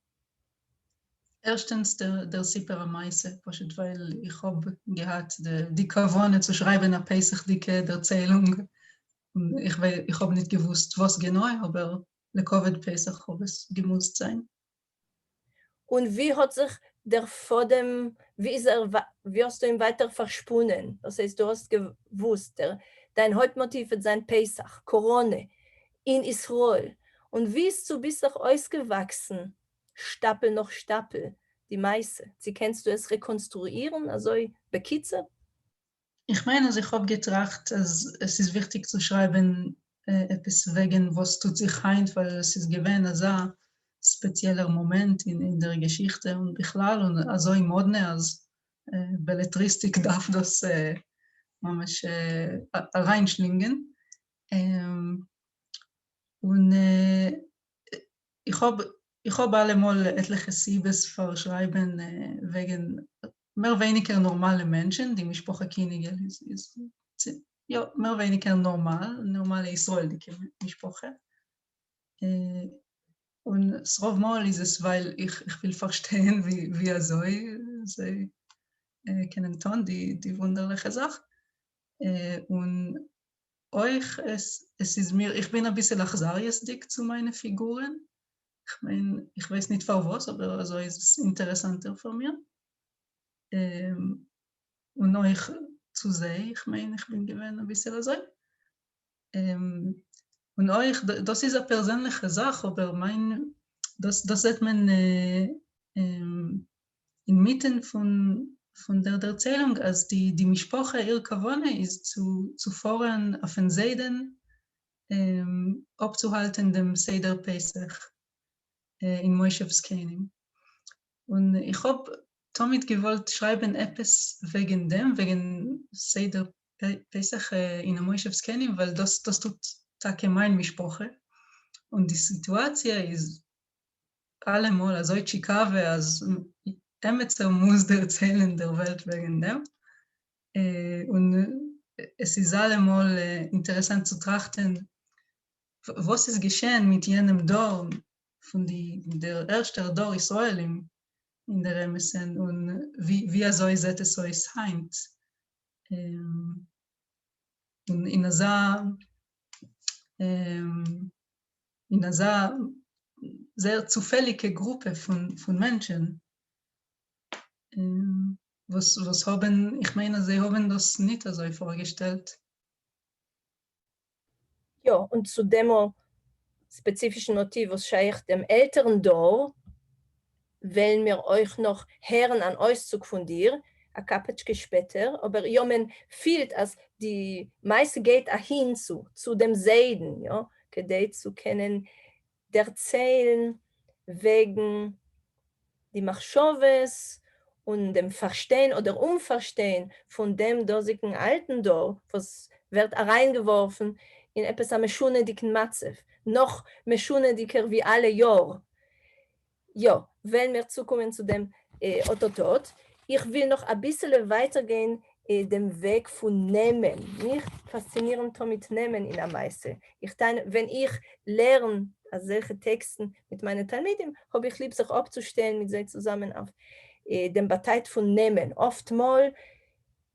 ערשטענס דער סיפור המעשה, פשוט ווייל איך האב געהאט די כוונה צו שרייבען א פסח'דיגע דערציילונג, און איך האב ניט געוואוסט וואס גענוי, אבער לכבוד פסח האב עס געמוזט זיין. און ווי האט זיך דער פאדעם, ווי איז ער, ווי האסטו אים ווייטער פארשפונען? דאס הייסט דו האסט געוואוסט דער, דיין הויפט מאטיוו וועט זיין פסח, קאראנע, אין ישראל, און ווי איז צוביסלעך אויסגעוואקסן שטאפל נאך שטאפל די מעשה, צו קענסטו עס רעקאנסטרואירן אזוי בקיצור? איך מיין אז איך האב געטראכט אז עס איז וויכטיג צו שרייבען עפעס וועגען וואס טוט זיך היינט ווייל עס איז געווען אזא ספעציעלער מאמענט אין דער געשיכטע און בכלל און אזוי מאדנע אז בעלעטריסטיק דארף דאס ממש אריינשלינגען און איך האב איך האב אלעמאל עטליכע סיבות פאר שרייבען וועגען מער ווייניגער נארמאלע מענטשען, די משפחה קיניגעל איז יא מער ווייניגער נארמאל, נארמאלע ישראל'דיגע משפחה, און ס'רוב מאל איז עס ווייל איך וויל פארשטיין ווי אזוי זיי קענען טון די וואונדערליכע זאך, און אויך עס עס איז מיר, איך בין אביסל אכזריות'דיג צו מיינע פיגורען, איך מיין, איך ווייס ניט פארוואס, אבער אזוי איז עס אינטערעסאנטער פאר מיר, און אויך צו זיי, איך מיין איך בין געווען אביסל אזוי, און אויך, דאס איז א פערזענליכע זאך, אבער מיין, דאס דאס זעט מען אינמיטן פון פון דער דערציילונג אז די די משפחה איר כוונה איז צו צו פארן אויפן זיידן אפצוהאלטן דעם סדר פסח אין מושב זקנים. און איך האב תמיד געוואלט שרייבן עפעס וועגן דעם, וועגן סדר פסח אין א מושב זקנים, ווייל דאס דאס טוט טאקע מיין משפחה, און די סיטואציע איז אלעמאל אזוי טשיקאווע אז עמיצער מוז דערציילן דער וועלט וועגן דעם, און עס איז אלעמאל אינטערעסאנט צו טראכטן וואס איז געשען מיט יענעם דור פון די דער ערשטער דור ישראלים אין דער אמת'ן און ווי אזוי זעט עס אויס היינט, און אין אזא אין אזא זייער צופעליגע גרופע פון מענטשען וואס וואס האבן, איך מיין אז זיי האבן דאס ניט אזוי פארגעשטעלט. יא, און צו דעם ספעציפישן מאטיוו וואס שייך דעם עלטערן דור, וועלן מיר אויך נאך הערן אן אויסצוג פון דיר א קאפעטשקע שפעטער, אבער יא מען פילט אז די מעשה גייט אהינצו, צו דעם זיידן, יא, כדי צו קענען דערציילן וועגן די מחשבות און דעם פארשטיין אדער אומפארשטיין פון דעם דאזיגן אלטן דור וואס ווערט אריינגעווארפן אין עפעס א משונה'דיגן מצב, נאך משונה'דיגער ווי אלע יאר. יא, וועלן מיר צוקומען צו דעם אט-אט-אט. איך וויל נאך אביסעלע ווייטער גיין דעם וועג פון נעמען. מיך פאסצינירן תמיד נעמען אין א מעשה. איך טענה, ווען איך לערן אזעלכע טעקסטן מיט מיינע תלמידים, האב איך ליב זיך אפצושטעלן מיט זיי צוזאמען אויף דעם באטייט פון נעמען. אפט מאל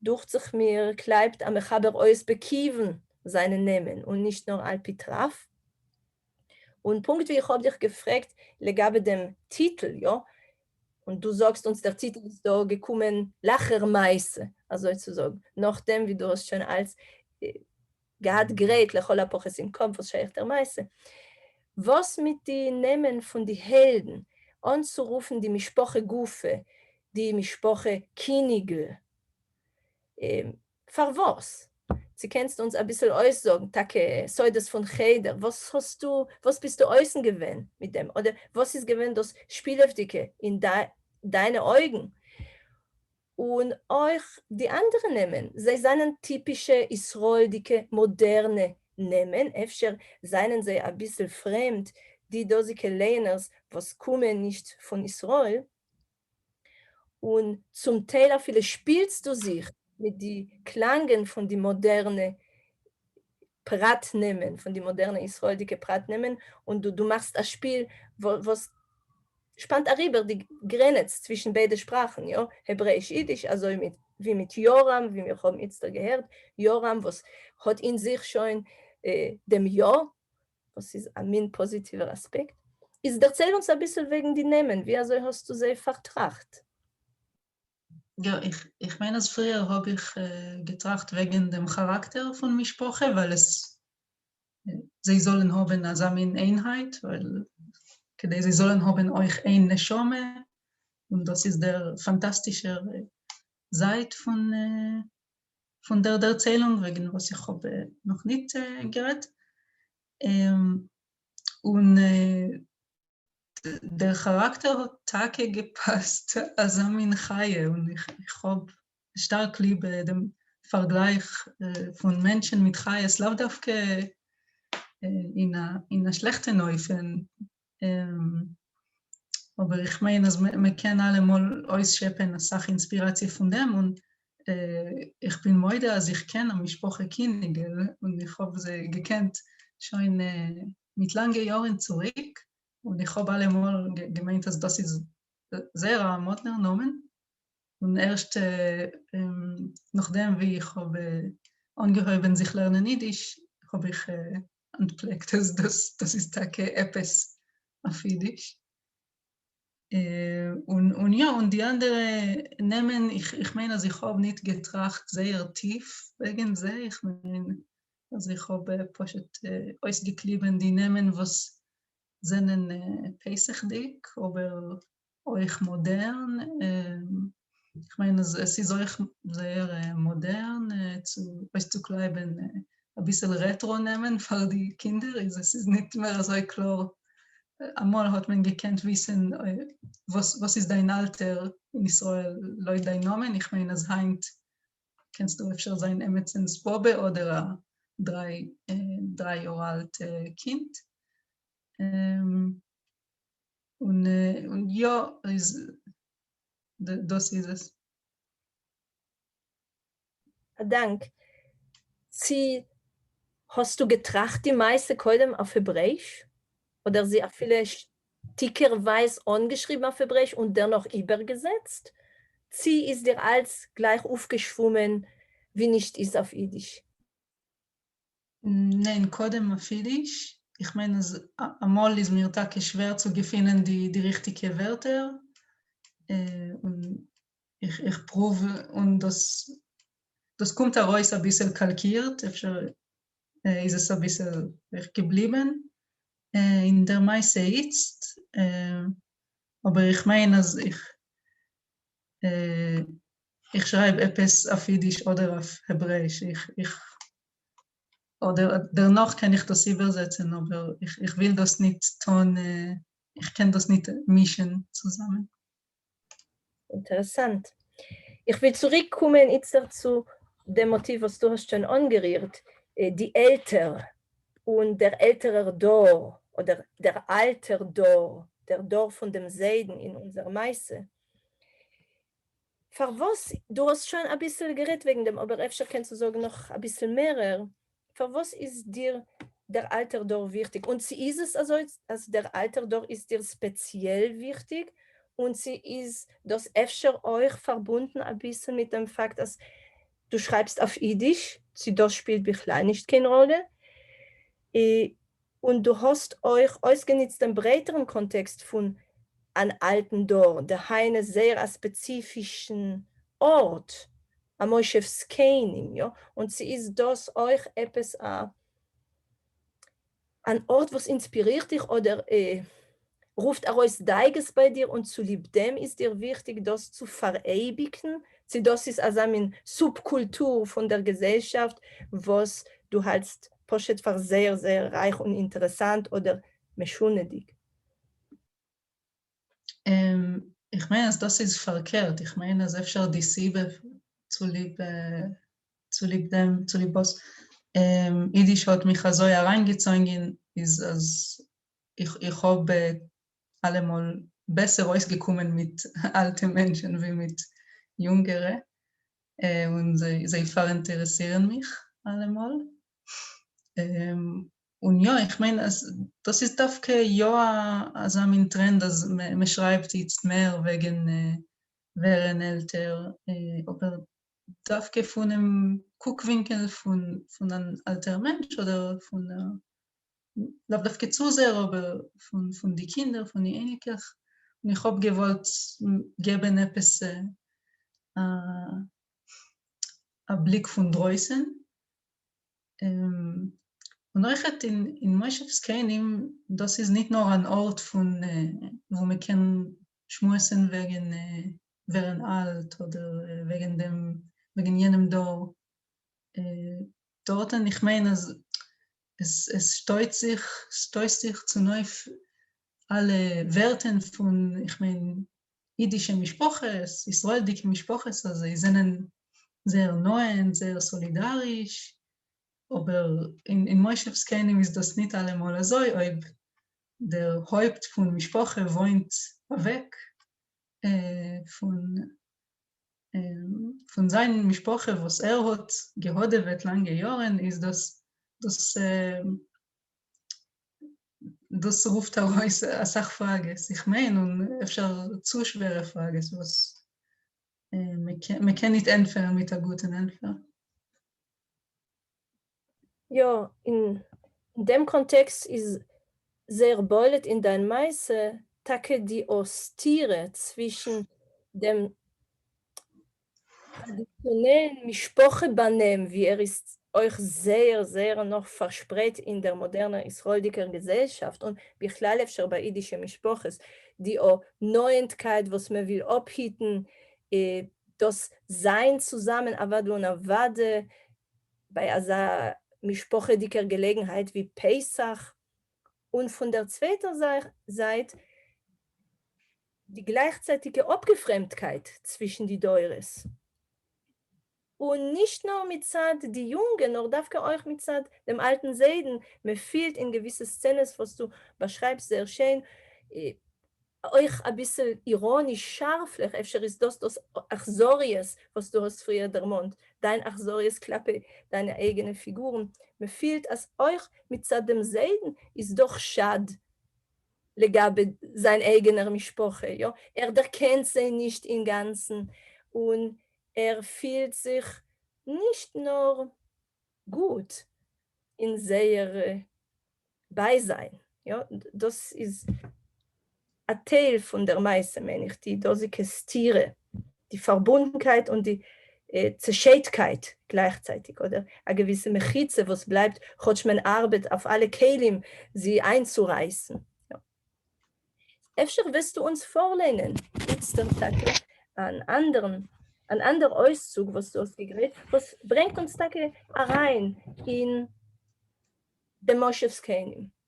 דוכט זיך מיר קלייבט א מחבר אויס בכיוון זיינע נעמען און נישט נאר על פי טרף. און פונקט ווי איך האב דיך געפרעגט לגבי דעם טיטל, יא, און דו זאגסט אונז דער טיטל איז דא געקומען לאחר מעשה, אזוי צו זאגן, נאכדעם ווי דו האסט שוין אלץ געהאט גרייט לכל הפחות אין קאפ וואס שייך דער מעשה. וואס מיט די נעמען פון די העלדן, אנצורופן די משפחה גופא, די משפחה קיניגל? פארוואס? צו קענסט אונז אביסל אויסזאגן טאקע סודות פון חדר, וואס האסטו, וואס ביסטו אויסן געווען מיט דעם, אדער וואס איז געווען דאס שפילעוודיגע אין דיינע אויגן? און אויך די אנדערע נעמען, זיי זענען טיפישע ישראל'דיגע מאדערנע נעמען, אפשר זענען זיי אביסל פרעמד די דאזיגע לייענערס וואס קומען נישט פון ישראל, און צום טייל אפילו שפילסטו זיך מיט די קלאנגען פון די מאדערנע פרט נעמען, פון די מאדערנע ישראל'דיגע פרט נעמען, און דו מאכסט א שפיל וואס שפאנט אריבער די גרענעץ צווישן ביידע שפראכן, יא, העברעאיש-אידיש, אזוי מיט ווי מיט יורם, ווי מיר האבן איצטער געהערט, יורם וואס האט אין זיך שוין דעם יא, וואס איז א מין פאזיטיווער אספעקט. איז דערצייל אונז אביסל וועגן די נעמען, ווי אזוי האסטו זיי פארטראכט? יא, איך מיין אז פריער האב איך געטראכט וועגן דעם כאראקטער פון משפחה, ווייל עס זיי זאלן האבן אזא מין איינהייט, ווייל כדי זיי זאלן האבן אויך איין נשמה, און דאס איז דער פאנטאסטישער זייט פון פון דער דערציילונג וועגן וואס איך האב נאך ניט גערעדט, און דער כאראקטער האט טאקע געפאסט אזא מין חיה, און איך האב שטארק ליב דעם פארגלייך פון מענטשן מיט חיות, לאו דווקא אין א שלעכטן אופן, אבער איך מיין אז מען קען אלעמאל אויסשעפען אסאך אינספיראציע פון דעם, און איך בין מודה אז איך קען א משפחה קיניגל, און איך האב זיי געקענט שוין מיט לאנגע יארן צוריק, און איך האב אלעמאל געמיינט אז דאס איז זייער א מאדנער נאמען, און ערשט נאכדעם ווי איך האב אנגעהויבן זיך לערנען אידיש האב איך אנטפלעקט אז דאס איז טאקע עפעס אויף אידיש. און יא, און די אנדערע נעמען, איך מיין אז איך האב ניט געטראכט זייער טיף וועגן זיי, איך מיין אז איך האב פשוט אויסגעקליבן די נעמען וואס זענען פסח'דיג, אבער אויך מאדערן, איך מיין אז עס איז אויך זייער מאדערן צו אויסצוקלייבן אביסל רעטרא נעמען פאר די קינדער, איז עס איז ניט מער אזוי קלאר, אמאל האט מען געקענט וויסן וואס איז דיין אלטער אין ישראל לויט דיין נאמען, איך מיין אז היינט קענסטו אפשר זיין עמיצנס באבע אדער א דריי יאר אלט קינד. און יא איז דאס איז עס. א דאנק. צי האסטו געטראכט די מעשה קודם אויף העברעיש? אדער זי אפילו שטיקערווייז אנגעשריבן אויף העברעיש און דערנאך איבערגעזעצט? צי איז דיר אלץ גלייך אויפגעשוואומען ווי נישט איז אויף אידיש? ניין, קודם אויף אידיש. איך מיין אז אמאל איז מיר טאקע שווער צו געפינען די ריכטיגע ווערטער, און איך פרואוו און דאס דאס קומט ארויס אביסל קאלקירט, אפשר איז עס אביסל געבליבן אין דער מעשה איצט, אבער איך מיין אז איך איך שרייב עפעס אויף אידיש אדער אויף העברעיש, איך איך אדער דערנאך קען איך דאס איבערזעצן, אבער איך איך וויל דאס ניט טון, איך קען דאס ניט מישן צוזאמען. אינטערעסאנט. איך וויל צוריק קומען איצטער צו דעם מאטיוו וואס דו האסט שוין אנגערירט, די עלטער און דער עלטערער דור, אדער דער אלטער דור, דער דור פון דעם זיידן אין אונזער מעשה. פארוואס, דו האסט שוין אביסל גערעדט וועגן דעם, אבער אפשר קענסטו זאגן נאך אביסל מערער, פארוואס איז דיר דער אלטער דור וויכטיג? און צו איז עס אזוי אז דער אלטער דור איז דיר ספעציעל וויכטיג? און צו איז דאס אפשר אויך פארבונדן אביסל מיט דעם פאקט אז דו שרייבסט אויף אידיש, צו דאס שפילט בכלל נישט קיין ראלע? און דו האסט אויך אויסגענוצט דעם ברייטערן קאנטעקסט פון אן אלטן דור, דהיינו זייער א ספעציפישן ארט, א מושב זקנים, יא? און צו איז דאס אויך עפעס א אן ארט וואס אינספירירט דיך אדער רופט ארויס דאגות ביי דיר און צוליב דעם איז דיר וויכטיג דאס צו פאראייביגן? צו דאס איז אזא מין סובקולטור פון דער געזעלשאפט וואס דו האלטסט פשוט פאר זייער זייער רייך און אינטערעסאנט אדער משונה'דיג? איך מיין אז דאס איז פארקערט, איך מיין אז אפשר די סיבה צוליב צוליב דעם צוליב וואס אידיש האט מיך אזוי אריינגעצוינגען איז אז איך איך האב אלעמאל בעסער אויסגעקומען מיט אלטע מענטשען ווי מיט יונגערע, און זיי זיי פאראינטערעסירן מיך אלעמאל. און יא, איך מיין אז דאס איז דווקא יא אזא מין טרענד אז מען שרייבט איצט מער וועגן ווערן עלטער, אבער דווקא פונעם קוקווינקל פון פון אן אלטער מענטש אדער פון לאו דווקא צו זייער אבער פון פון די קינדער פון די אייניקלעך, און איך האב געוואלט געבן עפעס א א בליק פון דרויסן, און אויכעט אין אין מושב זקנים דאס איז ניט נאר אן ארט פון וואו מען קען שמועסן וועגן ווערן אלט אדער וועגן דעם וועגן יענעם דור, דארטן איך מיין אז עס עס שטויט זיך שטויסט זיך צונויף אלע ווערטן פון איך מיין אידישע משפחות, ישראל'דיגע משפחות אז זיי זענען זייער נאענט, זייער סאלידאריש, אבער אין מושב זקנים איז דאס ניט אלעמאל אזוי, אויב דער הויפט פון משפחה וואוינט אוועק פון פון זיין משפחה וואס ער האט געהאדעוועט לאנגע יארן איז דאס דאס דאס רופט ארויס אסאך פראגעס, איך מיין, און אפשר צו שווערע פראגעס וואס מען קען ניט ענטפערן מיט א גוטן ענטפער. יא, אין דעם קאנטעקסט איז זייער בולט אין דיין מעשה טאקע די א סתירה צווישן דעם טראדיציאנעלן משפחה באנעם ווי ער איז אויך זייער זייער נאך פארשפרייט אין דער מאדערנער ישראל'דיגער געזעלשאפט און בכלל אפשר ביי אידישע משפחות, די א נאענטקייט וואס מען וויל אפהיטן, דאס זיין צוזאמען אוודאי און אוודאי ביי אזא משפחה'דיגער געלעגנהייט ווי פסח, און פון דער צווייטער זייט די גלייכצייטיגע אפגעפרעמדקייט צווישן די דורות, און נישט נאר מצד די יונגע נאר דווקא אויך מצד דעם אלטן זיידן, מען פילט אין געוויסע סצענעס וואס דו באשרייבסט זייער שיין, אויך אביסל איראניש שארפליך, אפשר איז דאס דאס אכזריות וואס דו האסט פריער דערמאנט, דיין אכזריות כלפי דיינע אייגענע פיגורן, מען פילט אז אויך מצד דעם זיידן איז דא חשד לגבי זיין אייגענער משפחה, יא, ער דערקענט זיי נישט אינגאנצן, און ער פילט זיך נישט נאר גוט אין זייער בייזיין, יא, דאס איז א טייל פון דער מעשה מיין איך, די דאזיגע סתירה, די פארבונדנקייט און די צעשיידטקייט גלייכצייטיג, אדער א געוויסע מחיצה וואס בלייבט כאטש מען ארבעט אויף אלע כלים זי איינצורייסן. יא. אפשר וועסטו אונז פארליינען איצטער טאקע אן אנדערן אן אנדער אויסצוג וואס דו האסט געגרייט, וואס ברענגט אונז טאקע אריין אין דעם מושב זקנים.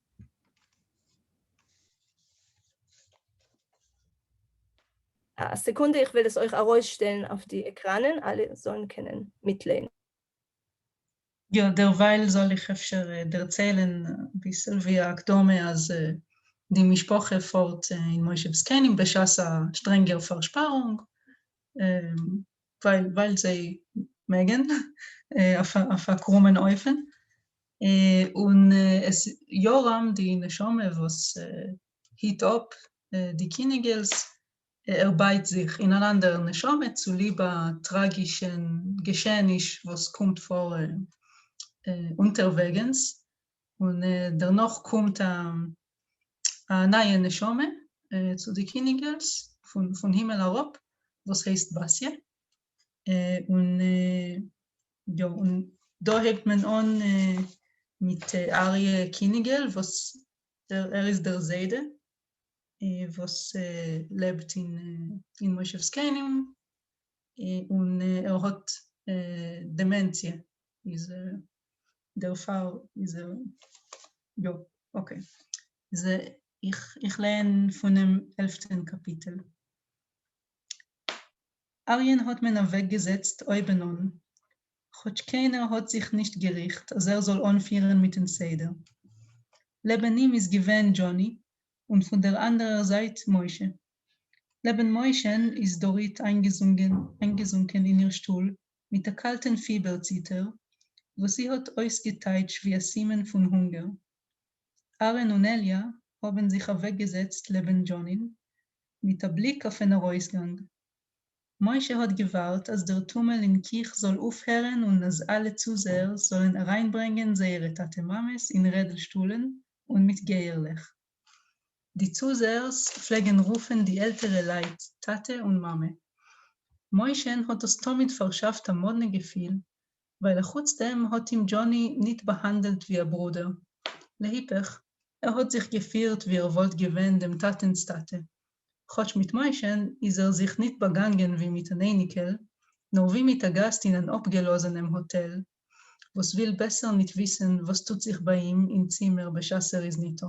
א סעקונדע, איך וועל עס אויך ארויסשטעלן אויף די עקראנען, אלע זאלן קענען מיטלייענען. יא, דערווייל זאל איך אפשר דערציילן אביסל ווי א הקדמה אז די משפחה פארט אין מושב זקנים בשעת א שטרענגער פארשפארונג, ווייל זיי מעגן, אויף א קרומען אופן, און עס יורם די נשמה וואס היט אפ די קיניגעלס, ער בייט זיך אין אן אנדערע נשמה צוליב א טראגישן געשעעניש וואס קומט פאר אונטערוועגנס, און דערנאך קומט א נייע נשמה צו די קיניגעלס פון הימל אראפ וואס הייסט בתיה, און יא, און דא הייבט מען אן מיט אריה קיניגעל וואס ער איז דער זיידע וואס לעבט אין מושב זקנים און ער האט דעמענציע איז דערפאר איז ער יא okay איז איך לייען פונעם עלפטען קאפיטל. אריה'ן האט מען אוועקגעזעצט אויבן אן, כאטש קיינער האט זיך נישט געריכט אז ער זאל אנפירן מיטן סדר. לעבן אים איז געווען דזשאני און פון דער אנדערער זייט משה. לעבן משה'ן איז דורית איינגעזונקען אין איר שטול מיט א קאלטן פיבער-ציטער, וואס זי האט אויסגעטייטש ווי א סימן פון הונגער. אהרן און אליה האבן זיך אוועקגעזעצט לעבן דזשאנין, מיט א בליק אויפן ארויסגאנג. משה האט געווארט אז דער טומל אין קיך זאל אויפהערן און אז אלע צוזעערס זאלן אריינברענגען זייערע טאטע-מאמעס אין רעדל-שטולן און מיט גייערלעך. די צוזעערס פלעגן רופן די עלטערע לייט טאטע און מאמע. משה'ן האט דאס תמיד פארשאפט א מאדנע געפיל, ווייל אחוץ דעם האט אים דזשאני ניט באהאנדלט ווי א ברודער. להיפך, ער האט זיך געפירט ווי ער וואלט געווען דעם טאטענס טאטע. כאטש מיט משה'ן איז ער זיך ניט באגאנגען ווי מיט אן אייניקל, נאר ווי מיט א גאסט אין אן אפגעלאזענעם האטעל, וואס וויל בעסער ניט וויסן וואס טוט זיך ביי אים אין צימער בשעת ער איז ניטא.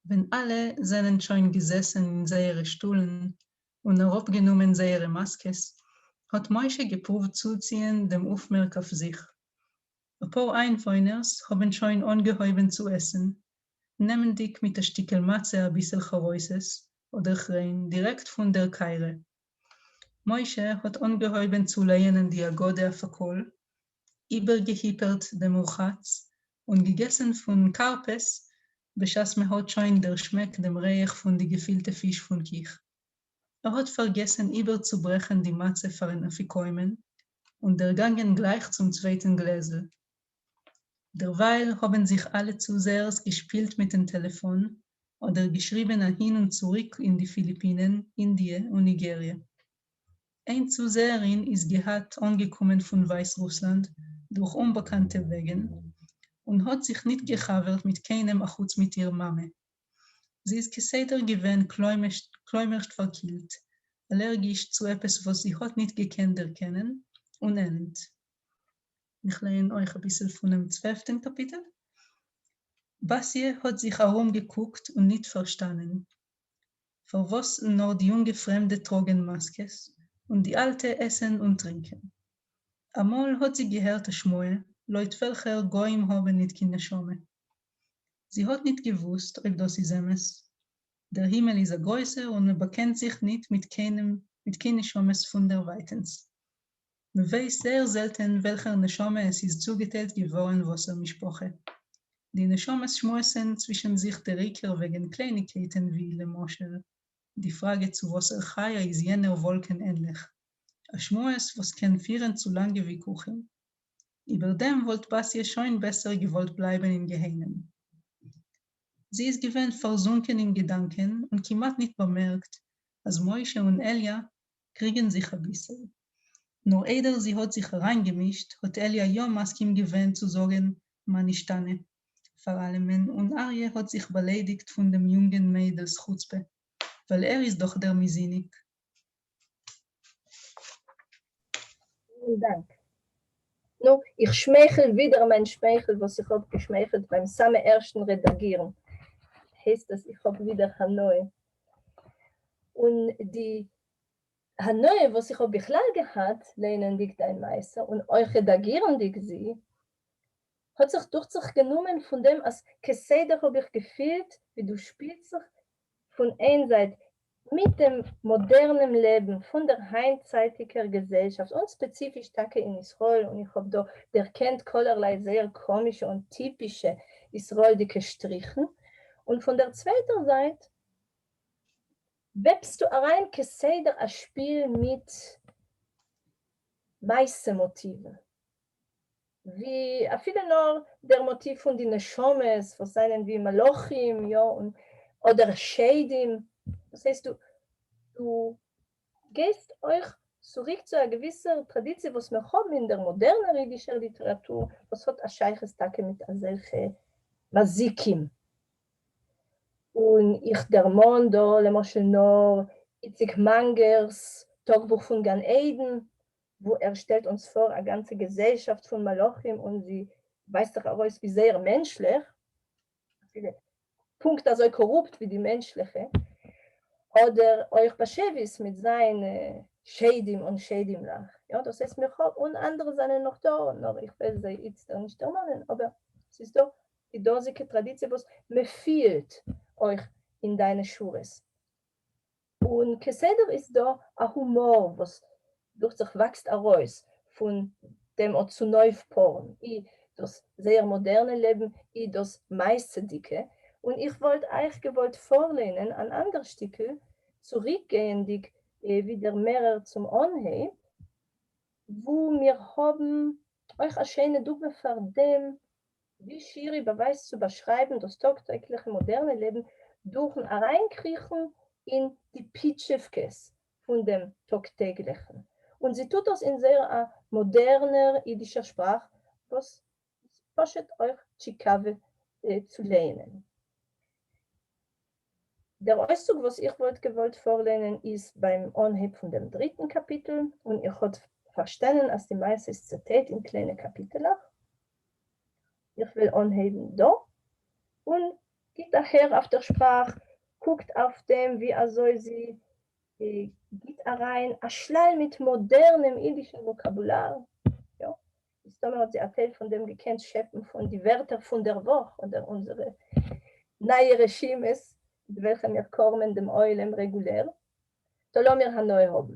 ווען אלע זענען שוין געזעסן אין זייערע שטולן און אראפגענומען זייערע מאסקעס, האט משה געפרואווט צוציען דעם אויפמערק אויף זיך. אפאר איינוואוינערס האבן שוין אנגעהויבן צו עסן, נעמענדיג מיט א שטיקל מצה אביסל חרוסת אדער כריין דירעקט פון דער קערה. משה האט אנגעהויבן צו לייענען די הגדה אויף א קול, איבערגעהיפערט דעם ורחץ, און געגעסן פון כרפס בשעת מ'האט שוין דערשמעקט דעם ריח פון די געפילטע פיש פון קיך. ער האט פארגעסן איבערצוברעכן די מצה פארן אפיקומן, און דערגאנגען גלייך צום צווייטן גלעזל. דערווייל האבן זיך אלע צוזעערס געשפילט מיטן טעלעפאן, אדער געשריבן אהין און צוריק אין די פיליפינען, אינדיע און ניגעריע. איין צוזעערין איז געהאט אנגעקומען פון ווייסרוסלאנד דורך אומבאקאנטע וועגן, און האט זיך ניט געחבר'ט מיט קיינעם אחוץ מיט איר מאמע. זי איז כסדר געווען כלומר'שט פארקילט, אלערגיש צו עפעס וואס זי האט ניט געקענט דערקענען, און עלנט. איך לייען אויך אביסל פונעם צוועלפטען קאפיטל. באסיע האט זיך ארומגעקוקט און ניט פארשטאנען, פארוואס נאר די יונגע פרעמדע טראגען מאסקעס, און די אלטע עסען און טרינקען. אמאל האט זי געהערט א שמועה, לויט וועלכער גוים האבען ניט קיין נשמה. זי האט ניט געוואוסט אויב דאס איז אמת. דער הימעל איז א גרויסער און מען באקענט זיך ניט מיט קיינעם מיט קיין נשמות פון דערווייטענס. מען ווייסט זייער זעלטען וועלכער נשמה עס איז צוגעטיילט געווארען וואסער משפחה. די נשמות שמועסען צווישען זיך דער עיקר וועגען קלייניגקייטען ווי, למשל, די פראגע צו וואסער חיה איז יענער וואלקען ענליך. א שמועס וואס קען פירען צו לאנגע ויכוחים. איבער דעם וואלט באסיע שוין בעסער געוואלט בלייבען אין גיהנום. זי איז געווען פארזונקען אין געדאנקען און כמעט ניט באמערקט אז משה און אליה קריגן זיך אביסל. נאר איידער זי האט זיך אריינגעמישט האט אליה יא מסכים געווען צו זאגן מה נשתנה פאר אלעמען און אריה האט זיך באליידיגט פון דעם יונגן מיידל'ס חוצפה ווייל ער איז דאך דער מזיניק. פילן דאנק. נו, איך שמייכל ווידער מיין שמייכל וואס איך האב געשמייכלט ביים סאמע ערשטן רעדאגירן, הייסט אז איך האב ווידער הנאה. און. און די הנאה וואס איך האב בכלל געהאט ליינענדיג דיין מעשה און אויך רעדאגירנדיג זי, האט זיך דוכט זיך גענומען פון דעם אז כסדר האב איך געפילט ווי דו שפילסט זיך פון איין זייט מיט דעם מאדערנעם לעבן פון דער היינטצייטיגער געזעלשאפט און ספעציפיש טאקע אין ישראל, און איך האב דא דערקענט כלערליי זייער קאמישע און טיפישע ישראל'דיגע שטריכן, און פון דער צווייטער זייט וועבסטו אריין כסדר א שפיל מיט מעשה מאטיוון, ווי אפילו נאר דער מאטיוו פון די נשמות וואס זענען ווי מלאכים, יא, און אדער שדים, דאס הייסט דו דו גייסט אויך צוריק צו א געוויסער טראדיציע וואס מיר האבן אין דער מאדערנער אידישער ליטעראטור וואס האט א שייכות טאקע מיט אזעלכע מזיקים. און איך דערמאן דא למשל נאר איציק מאנגער'ס טאגבוך פון גן עדן, וואו ער שטעלט אונז פאר א גאנצע געזעלשאפט פון מלאכים און זי ווייזט זיך ארויס ווי זייער מענטשליך, אפילו פונקט אזוי קארופט ווי די מענטשליכע, אדער אויך באשעוויס מיט זיינע שדים און שדימלעך, יא דאס הייסט מיר האבן, און אנדערע זענען נאך דא, נאר איך וועל זיי איצטער נישט דערמאנען, אבער ס'איז דא די דאזיגע טראדיציע וואס מ'פילט אויך אין דיינע שורות. און כסדר איז דא א הומאר וואס דוכט זיך וואקסט ארויס פון דעם אט צונויפפארן אי דאס זייער מאדערנע לעבן אי דאס מעשה'דיגע, און איך וואלט אייך געוואלט פארליינען אן אנדער שטיקל, צוריקגייענדיג ווידער מערער צום אנהייב, וואו מיר האבן אויך א שיינע דוגמא פאר דעם ווי שירי באווייזט צו באשרייבן דאס טאג-טעגליכע מאדערנע לעבן דורכ'ן אריינקריכן אין די פיטשעווקעס פון דעם טאג-טעגליכן, און זי טוט דאס אין זייער א מאדערנער אידישער שפראך וואס איז פשוט אויך טשיקאווע צו לייענען. דער אויסצוג וואס איך וואלט געוואלט פארליינען איז ביים אנהייב פון דעם דריטן קאפיטל, און איך האט פארשטאנען אז די מעשה איז צעטיילט אין קליינע קאפיטלעך. איך וועל אנהייבן דא, און גיט א הער אויף דער שפראך, קוקט אויף דעם ווי אזוי זי גיט אריין א שלל מיט מאדערנעם אידישן וואקאבולאר, יא, מסתמא האט זי א טייל פון דעם געקענט שעפן פון די ווערטער פון דער וואך אדער אונזערע נייע רשימות מיט וועלכע מיר קארמען דעם עולם רעגולער. טא לאמיר הנאה האבן.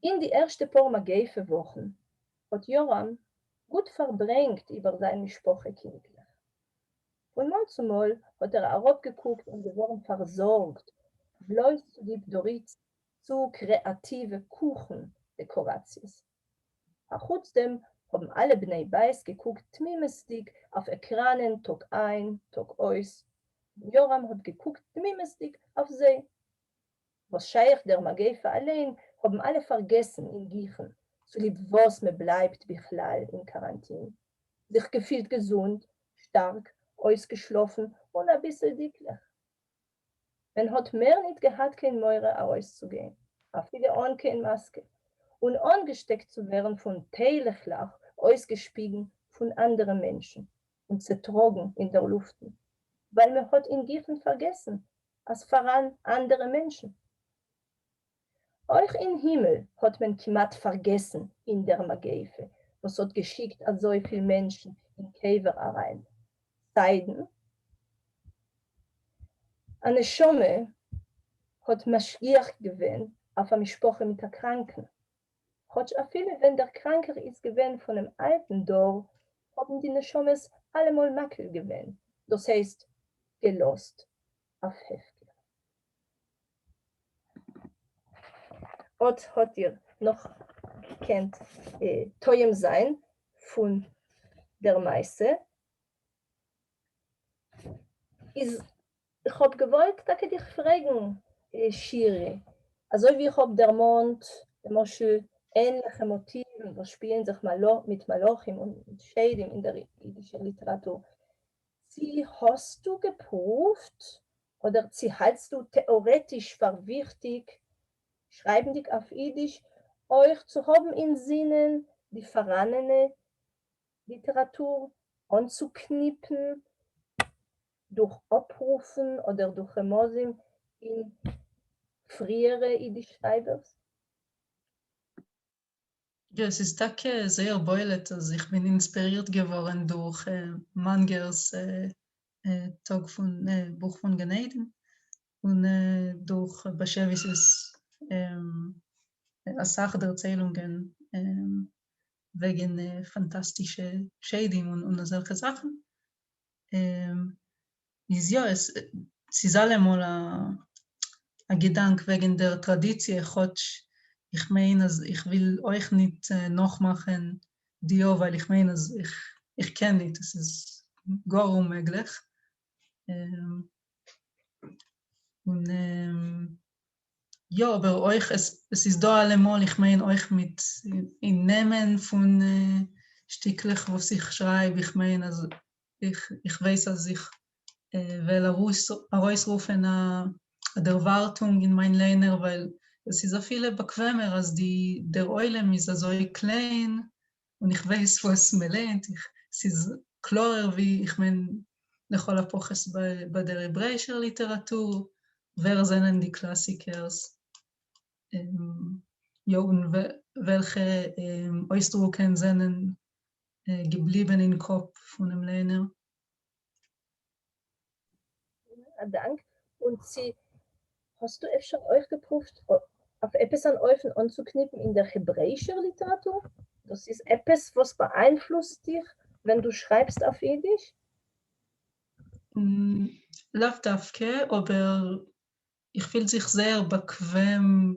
אין די ערשטע פאר מגיפה וואכן האט יורם גוט פארברענגט איבער זיין משפחה קינדלעך. פון מאל צו מאל האט ער אראפגעקוקט און געווארן פארזארגט בלויז צוליב דורית'ס צו קרעאטיווע קוכן דעקאראציעס. אחוץ דעם האבן אלע בני בית געקוקט תמימות'דיג אויף עקראנען טאג איין טאג אויס, און יורם האט געקוקט תמימות'דיג אויף זיי. וואס שייך דער מגיפה אליין האבן אלע פארגעסן אין גיכן צוליב וואס מען בלייבט בכלל אין קאראנטין, זיך געפילט געזונט, שטארק, אויסגעשלאפן און אביסל דיקלעך. מען האט מער ניט געהאט קיין מורא ארויסצוגיין, אפילו אן קיין מאסקע, און אנגעשטעקט צו ווערן פון טיילעכלעך אויסגעשפיגן פון אנדערע מענטשן און צעטראגן אין דער לופטן, ווייל מען האט אין גיכן פארגעסן אז פאראן אנדערע מענטשן. אויך אין הימל האט מען כמעט פארגעסן אין דער מגיפה וואס האט געשיקט אזויפיל מענטשן אין קבר אריין, סיידן א נשמה האט משגיח געווען אויף א משפחה מיט א קראנקן, כאטש אפילו ווען דער קראנקער איז געווען פונעם אלטן דור האבן די נשמות אלעמאל מקיל געווען, דאס הייסט געלאזט אויף הפקר. אט האט איר נאך געקענט טועם זיין פון דער מעשה. איז איך האב געוואלט טאקע דיך פרעגן שירי, אזוי ווי איך האב דערמאנט למשל ענליכע מאטיוון וואס שפילן זיך מיט מלאכים און שדים אין דער אידישער ליטעראטור, צי האסטו געפרואווט אדער צי האלטסטו טעארעטיש פאר וויכטיג, שרייבנדיג אויף אידיש, אויך צו האבן אין זינען די פאראנענע ליטעראטור אנצוקניפן דורך אפרופן אדער דורך רמזים אין פריערע אידיש שרייבערס? יא, עס איז טאקע זייער בולט אז איך בין אינספירירט געווארן דורך מאנגער'ס טאג פון בוך פון גן עדן, און דורך באשעוויס'ס אסאך דערציילונגען וועגן פאנטאסטישע שדים און אזעלכע זאכן. איז יא, עס איז אלעמאל א געדאנק וועגן דער טראדיציע, כאטש איך מיין אז איך וויל אויך ניט נאכמאכן דיאו ווייל איך מיין אז איך קען ניט, עס איז גאר אוממעגליך. און יא, אבער אויך עס איז דא אלעמאל, איך מיין אויך מיט אין נעמען פון שטיקלעך וואס איך שרייב, איך מיין אז איך ווייס אז איך וועל ארויסרופן א דערווארטונג אין מיין ליינער ווייל עס איז אפילו באקוועמער אז די דער עולם איז אזוי קליין און איך ווייס וואס מען ליינט, ס'איז קלארער ווי איך מיין לכל הפחות ביי דער העברעאישער ליטעראטור ווער זענען די קלאסיקערס יא און וועלכע אויסדרוקען זענען געבליבען אין קאפ פונעם ליינער. א דאנק. און צו האסטו אפשר אויך געפרואווט אויף עפעס אן אופן אנצוקניפן אין דער העברעאישער ליטעראטור? דאס איז עפעס וואס באאיינפלוסט דיך ווען דו שרייבסט אויף אידיש? לאו דווקא, אבער איך פיל זיך זייער באקוועם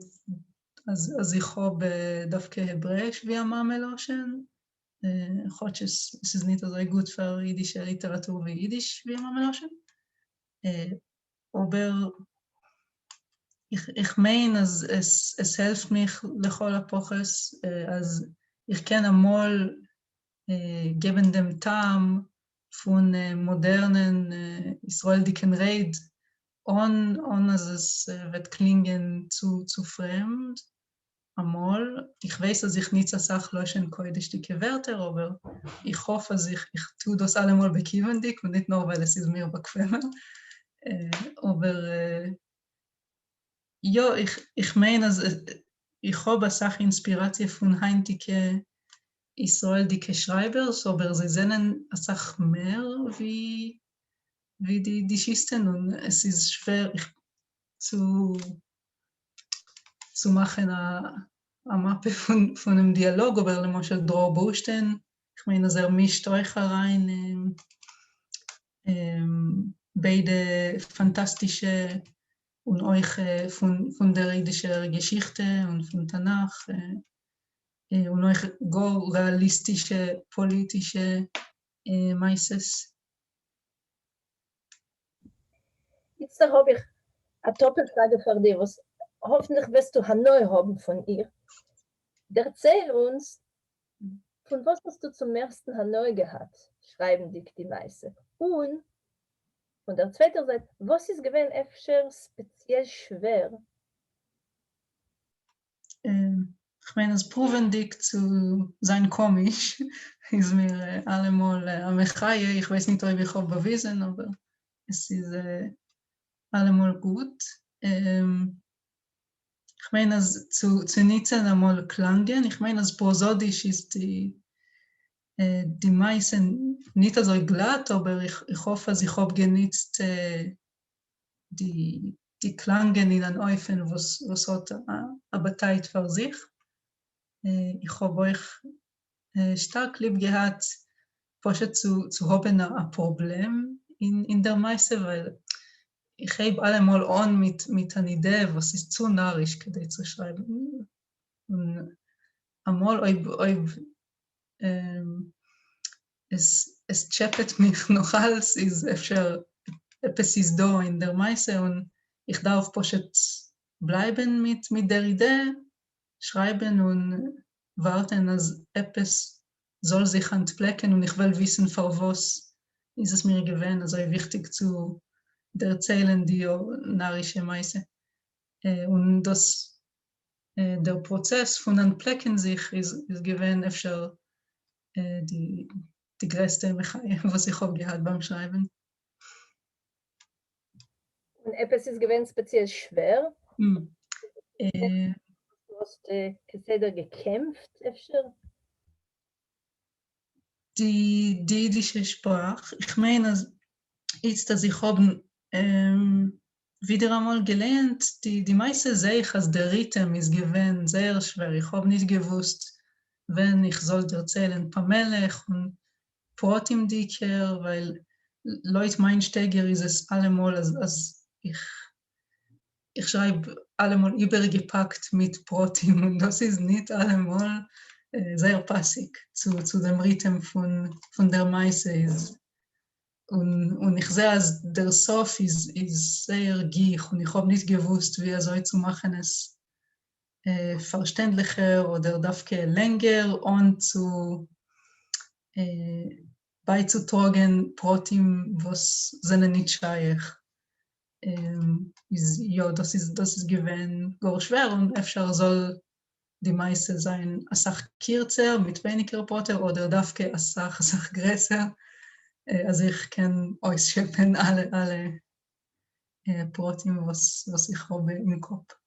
אז איך האב דווקא העברעאיש ווי א מאמע לשון, כאטש עס איז ניט אזוי גוט פאר אידישע ליטעראטור ווי אידיש ווי א מאמע לשון, אבער איך מיין אז עס העלפט מיך לכל הפחות אז איך קען אמאל געבן דעם טעם פון מאדערנען ישראלדיקן רייד אן אז עס וועט קלינגען צו פרעמד אמאל. איך ווייס אז איך ניץ אסאך לשון קודש'דיגע ווערטער, אבער איך האף אז איך טו דאס אלעמאל בכיוונ'דיג און ניט נאר ווייל עס איז מיר באקוועמער. אבער יא, איך מיין אז איך האב אסאך אינספיראציע פון היינטיגע ישראל'דיגע שרייבערס, אבער זיי זענען אסאך מער ווי די יידישיסטן, און עס איז שווער צו מאכן א מאפע פונעם דיאלאג, אבער למשל דרור בורשטיין, איך מיין אז ער מישט אויך אריין ביידע פאנטאסטישע און אויך פון דער אידישער געשיכטע און פון תנך, און אויך גאר רעאליסטישע פאליטישע מעשות. איצטער האב איך א טאפל פראגע פאר דיר וואס האפנטליך וועסטו הנאה האבן פון איר. דערצייל אונז פון וואס האסטו צום מערסטן הנאה געהאט שרייבנדיג די מעשה? און פון דער צווייטער זייט וואס איז געווען אפשר ספעציעל שווער? כ'מיין אז פרואווענדיג צו זיין קאמיש איז מיר אלעמאל א מחיה, איך ווייס ניט אויב איך האב באוויזען אבער עס איז אלעמאל גוט. כ'מיין אז צו ניצען אמאל קלאנגען, איך מיין אז פראזאדיש איז די די מעשה ניט אזוי גלאט אבער איך האף אז איך האב געניצט די קלאנגען אין אן אופן וואס האט א באטייט פאר זיך. איך האב אויך שטארק ליב געהאט פשוט צו האבן א פראבלעם אין דער מעשה, ווייל איך הייב אלעמאל אן מיט אן אידעע וואס איז צו נאריש כדי צו שרייבן, און אמאל אויב עס טשעפעט מיך נאך אלץ איז אפשר עפעס איז דא אין דער מעשה און איך דארף פשוט בלייבן מיט דער אידעע, שרייבן און ווארטן אז עפעס זאל זיך אנטפלעקן און איך וועל וויסן פארוואס איז עס מיר געווען אזוי וויכטיג צו דערציילן די נארישע מעשה. און דאס דער פראצעס פון אנטפלעקן זיך איז געווען אפשר די גרעסטע מחיה וואס איך האב געהאט ביים שרייבן. און עפעס איז געווען ספעציעל שווער? דו האסט כסדר געקעמפט אפשר? די די אידישע שפראך, איך מיין אז איצט אז איך האב ווידעראמאל געלייענט די די מעשה זעה איך אז דער ריטעם איז געווען זייער שווער, איך האב נישט געוואוסט ווען איך זאל דערציילען פאמעליך און פרטימדיקער, ווייל לויט מיין שטייגער איז עס אלעמאל אז אז איך איך שרייב אלעמאל איבערגעפאקט מיט פרטים און דאס איז ניט אלעמאל זייער פאסיג צו צו דעם ריטעם פון פון דער מעשה איז און און איך זעה אז דער סוף איז איז זייער גיך און איך האב ניט געוואוסט ווי אזוי צו מאכן עס פארשטענדליכער אדער דווקא לענגער אן צו בייצוטראגען פרטים וואס זענען ניט שייך. איז יא דאס איז דאס איז געווען גאר שווער און אפשר זאל די מעשה זיין אסאך קירצער מיט ווייניגער פרטים אדער דווקא אסאך אסאך גרעסער אז איך קען אויסשעפען אלע אלע פרטים וואס וואס איך האב אין קאפ.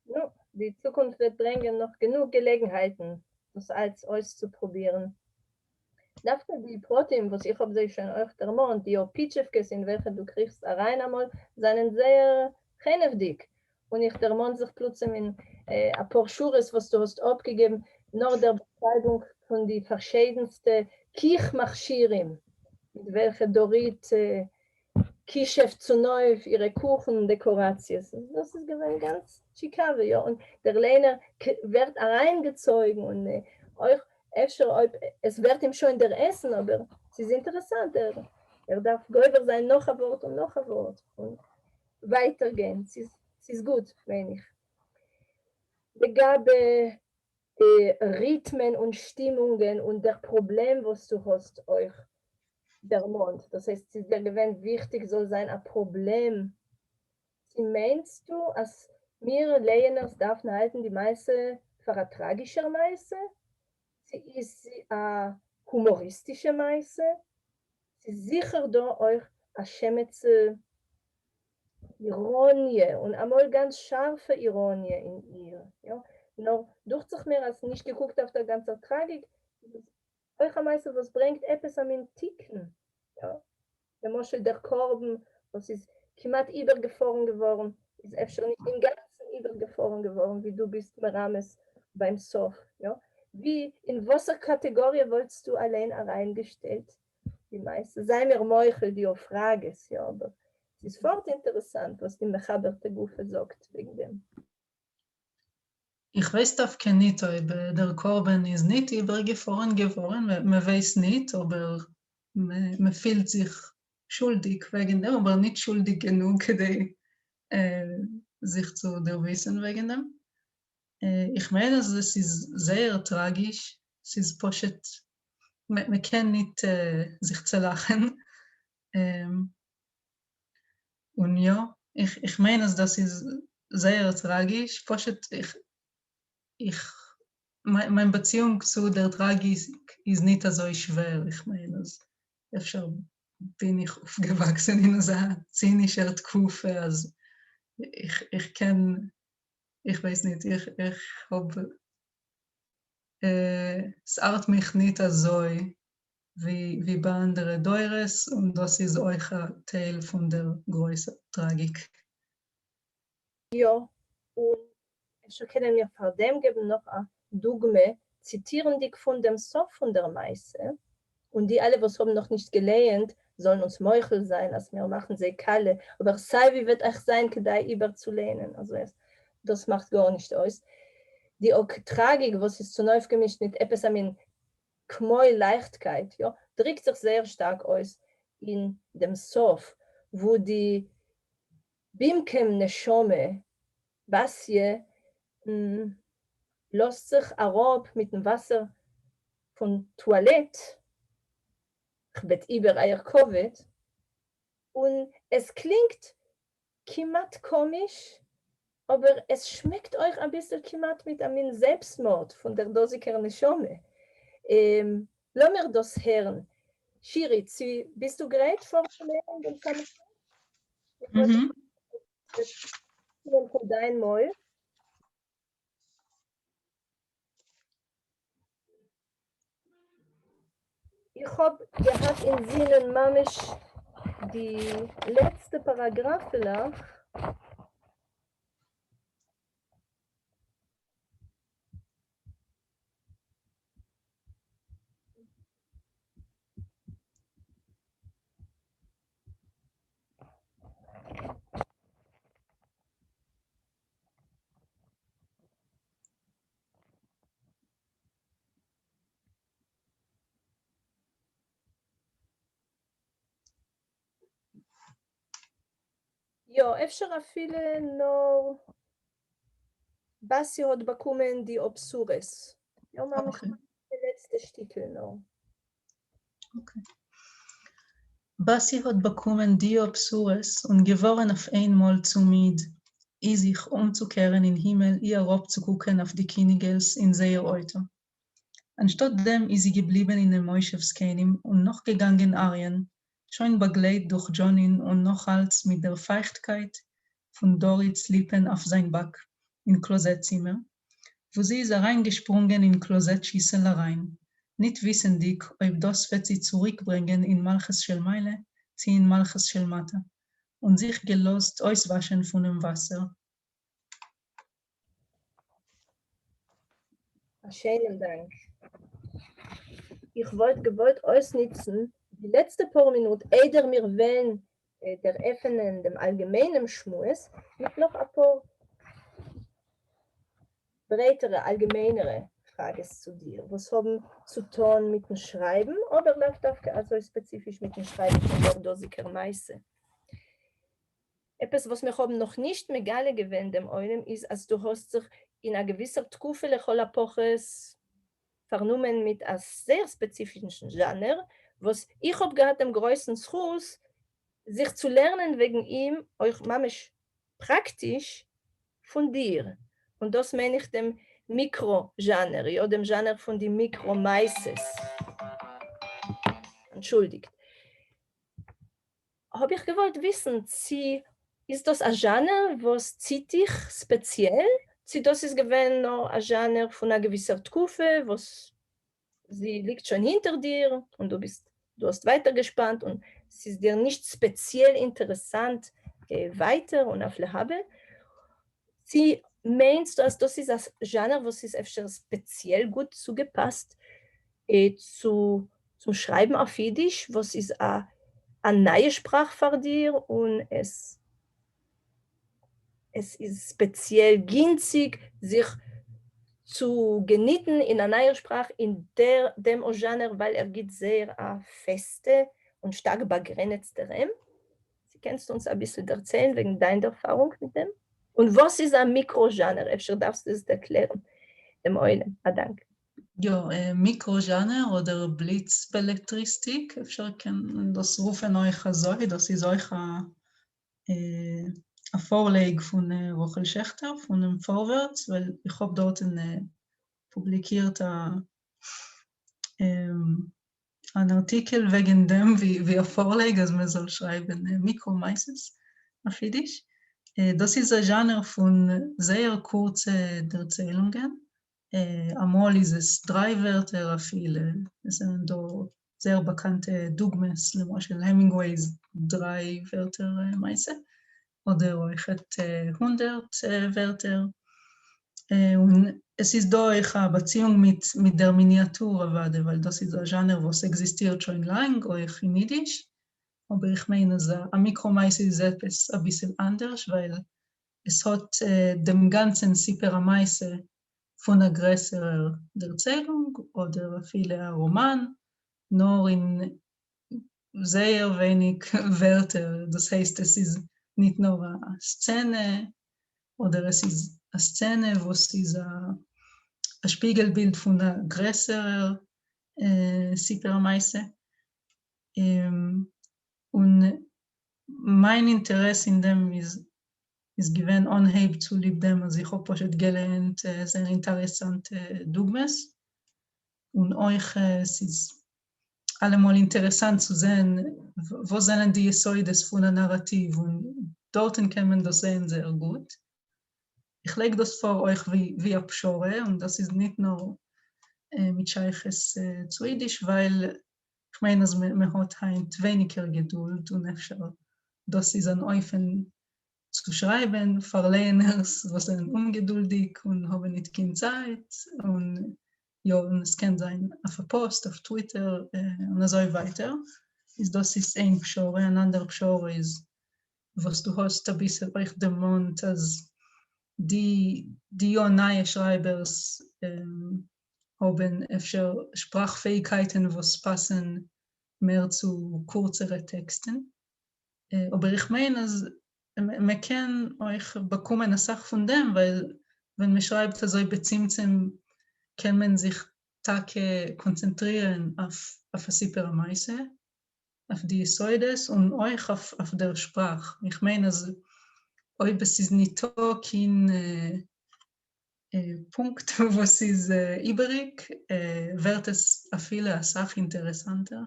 נו, די צוקונפט וועט ברענגען נאך גענוג געלעגנהייטן דאס אלץ אויסצופרובירן. דווקא די פרטים וואס איך האב זיי שוין אויך דערמאנט, די פיטשעווקעס אין וועלכע דו קריכסט אריין אמאל, זענען זייער חנעוודיג, און איך דערמאן זיך פלוצים אין אפאר שורות וואס דו האסט אפגעגעבן נאך דער באשרייבונג פון די פארשיידנסטע קיך מכשירים מיט וועלכע דורית כישופט צונויף אירע קוכן דעקאראציעס, דאס איז געווען גאנץ טשיקאווע, יא, און דער ליינער ווערט אריינגעצויגן, און אויך אפשר אויב עס ווערט אים שוין דערעסן, אבער ס'איז אינטערעסאנט, ער דארף גובר זיין נאך א ווארט און נאך א ווארט, און ווייטער גיין, ס'איז גוט מיין איך. לגבי ריטמען און שטימונגען און דער פראבלעם וואס דו האסט אויך דערמאנט, דאס הייסט ס'איז דיר געווען וויכטיג זאל זיין א פראבלעם, צו מיינסטו אז מיר לייענערס דארפן האלטן די מעשה פאר א טראגישער מעשה? צו איז זי א הומאריסטישע מעשה? ס'איז זיכער דא אויך א שמץ איראניע, און אמאל גאנץ שארפע איראניע אין איר, יא, נאר דוכט זיך מיר אז נישט געקוקט אויף דער גאנצער טראגיק, איז עס אויך א מעשה וואס ברענגט עפעס א מין תיקון, יא, למשל דער קרבן וואס איז כמעט איבערגעפארן געווארן, איז אפשר נישט אינגאנצן איבערגעפארן געווארן ווי דו ביסט מרמז ביים סוף, יא, ווי, אין וואסער קאטעגאריע וואלטסטו אליין אריינגעשטעלט די מעשה? זיי מיר מוחל די אויף פראגעס, יא, אבער ס'איז פארט אינטערעסאנט וואס די מחבר'טע גופא זאגט וועגן דעם. איך ווייס דווקא ניט אויב דער קרבן איז ניט איבערגעפארן געווארן, מען ווייס ניט, אבער מען פילט זיך שולדיק וועגן דעם, אבער ניט שולדיק גענוג כדי זיך צו דערוויסן וועגן דעם. איך מיין אז עס איז זייער טראגיש, ס'איז פשוט, מען קען ניט זיך צעלאכן. און יא, איך מיין אז דאס איז זייער טראגיש, פשוט איך, איך, מיין באציאונג צו דער טראגיק איז ניט אזוי שווער, איך מיין אז אפשר בין איך אויפגעוואקסן אין אזא צינישער תקופה אז איך, איך קען, איך ווייס ניט, איך, איך האב, ס'ארט מיך ניט אזוי ווי ביי אנדערע דורות, און דאס איז אויך א טייל פון דער גרויסער טראגיק. יא, און אפשר קענען מיר פאר דעם געבן נאך א דוגמא, ציטירנדיג פון דעם סוף פון דער מעשה, און די אלע וואס האבן נאך נישט געלייענט זאלן אונז מוחל זיין אז מיר מאכן זיי קאלע, אבער סיי ווי וועט אייך זיין כדאי איבערצולייענען, אזוי אז דאס מאכט גארנישט אויס. די טראגיק וואס איז צונויפגעמישט מיט עפעס א מין כמו לייכטקייט, יא, דריקט זיך זייער שטארק אויס אין דעם סוף, וואו די במקום נשמה, באסיע, לאזט זיך אראפ מיטן וואסער פון טואלעט, כ'בעט איבער אייער כבוד, און עס קלינגט כמעט קאמיש, אבער עס שמעקט אויך אביסל כמעט מיט א מין זעלבסטמארד פון דער דאזיגער נשמה. לאמיר דאס הערן. שירי, צו ביסטו גרייט פארצולערנען דעם סאמע סוף? קומען פון דיין מויל. איך האב געהאט אין זינען ממש די לעצטע פאראגראפעלעך. יא, אפשר אפילו נאר באסי האט באקומען די אבשורות. יא, ממש די לעצטע שטיקל נאר. Okay. באסי האט באקומען די בשורות און געווארן אויף איינמאל צו מיד, אי זיך אומצוקערן אין הימל אי אראפצוקוקן אויף די קיניגעלס אין זייער אויטא. אנשטאט דעם איז זי געבליבן אינעם מושב זקנים און נאכגעגאנגען ארי'ן, שוין באגלייט דורך דזשאני'ן און נאכאלץ מיט דער פייכטקייט פון דורית'ס ליפן אויף זיין באק אין קלאזעט צימער, וואו זי איז אריינגעשפרונגען אין קלאזעט שיסל אריין, ניט וויסנדיק אויב דאס וועט זי צוריקברענגען אין מלכות של מעלה צי אין מלכות של מטה, און זיך געלאזט אויסוואשן פונעם וואסער. א שיינעם דאנק. איך וואלט געוואלט אויסנוצן די לעצטע פאר מינוט איידער מיר וועלן דערעפענען דעם אלגעמיינעם שמועס מיט נאך אפאר ברייטערע אלגעמיינערע פראגעס צו דיר וואס האבן צו טאן מיטן שרייבן אבער לאו דווקא אזוי ספעציפיש מיטן שרייבן פון דער דאזיגער מעשה. עפעס וואס מיר האבן נאך נישט מגלה געווען דעם עולם איז אז דו האסט זיך אין א געוויסער תקופה לכל הפחות פארנומען מיט א זייער ספעציפישן זשאנער וואס איך האב געהאט דעם גרויסן זכות זיך צו לערנען וועגן אים אויך ממש פראקטיש פון דיר, און דאס מיין איך דעם מיקרא זשאנער, יא דעם זשאנער פון די מיקרא מעשות. אנטשולדיגט. האב איך געוואלט וויסן צי איז דאס א זשאנער וואס ציט דיך ספעציעל, צי דאס איז געווען נאר א זשאנער פון א געוויסער תקופה וואס זי ליגט שוין הינטער דיר און דו ביסט דו האסט ווייטער געשפאנט און ס'איז דיר נישט ספעציעל אינטערעסאנט ווייטער און אויף להבא, צי מיינסטו אז דאס איז א זשאנער וואס איז אפשר ספעציעל גוט צוגעפאסט צו צום שרייבן אויף אידיש וואס איז א א נייע שפראך פאר דיר און עס עס איז ספעציעל גינציג זיך צו געניטן אין א נייער שפראך אין דער דעם זשאנער ווייל ער גיט זייער א פעסטע און שטארק באגרענעצטע רעם. צו קענסט אונז אביסל דערציילן וועגן דיין ערפארונג מיט דעם? און וואס איז א מיקרא זשאנער? אפשר דארפסטו עס ערקלערן דעם עולם. א דאנק. יא, מיקרא זשאנער אדער בליץ בעלעטריסטיק, אפשר קען מען דאס רופן אויך אזוי, דאס איז אויך א פארלייג פון רחל שעכטער פונעם פארווערטס, ווייל איך האב דארטן פובליקירט א אן ארטיקל וועגן דעם ווי א פארלייג אז מען זאל שרייבן מיקרא מעשות אויף אידיש. דאס איז א זשאנער פון זייער קורצע דערציילונגען, אמאל איז עס דריי ווערטער אפילו, עס זענען דא זייער באקאנטע דוגמאות, למשל העמינגוועי'ס דריי ווערטער מעשה, אדער אויכעט 100 ווערטער, און עס איז דא אויך א באציאונג מיט מיט דער מיניאטור אוודאי, ווייל דאס איז א זשאנער וואס עקזיסטירט שוין לאנג אויך אין אידיש, אבער איך מיין אז א מיקרא מעשה איז עפעס אביסל אנדערש ווייל עס האט דעם גאנצן סיפור המעשה פון א גרעסערער דערציילונג אדער אפילו א ראמאן, נאר אין זייער ווייניג ווערטער, דאס הייסט עס איז ניט נאר א סצענע, אדער עס איז א סצענע וואס איז א שפיגל בילד פון א גרעסערער סיפור המעשה, און מיין אינטערעס אין דעם איז איז געווען אנהייב צוליב דעם אז איך האב פשוט געלערנט זייער אינטערעסאנטע דוגמאות, און אויך עס איז אלעמאל אינטערעסאנט צו זען וואס זענען די יסודות פון א נאראטיוו, און דארטן קען מען דאס זען זייער גוט. איך לייג דאס פאר אויך ווי א פשרה, און דאס איז ניט נאר מיט שייכות צו אידיש, ווייל כ'מיין אז מען האט היינט ווייניגער געדולד און אפשר דאס איז אן אופן צו שרייבען פאר לייענערס וואס זענען אומגעדולדיג און האבען ניט קיין צייט, און יא און עס קען זיין אויף א post אויף Twitter און אזוי ווייטער, איז דאס איז איין פשרה, אן אנדער פשרה איז וואס דו האסט אביסעל אויך דערמאנט אז די די יא נייע שרייבערס האבען אפשר שפראך פעאיגקייטען וואס פאסען מער צו קורצערע טעקסטען, אבער איך מיין אז מען קען אויך באקומען אסאך פון דעם, ווייל ווען מען שרייבט אזוי בצמצום קען מען זיך טאקע קאנצענטרירן אויף א סיפור המעשה, אויף די יסודות און אויך אויף דער שפראך. איך מיין אז אויב עס איז ניטא קיין פונקט וואס איז איבעריג, ווערט עס אפילו אסאך אינטערעסאנטער.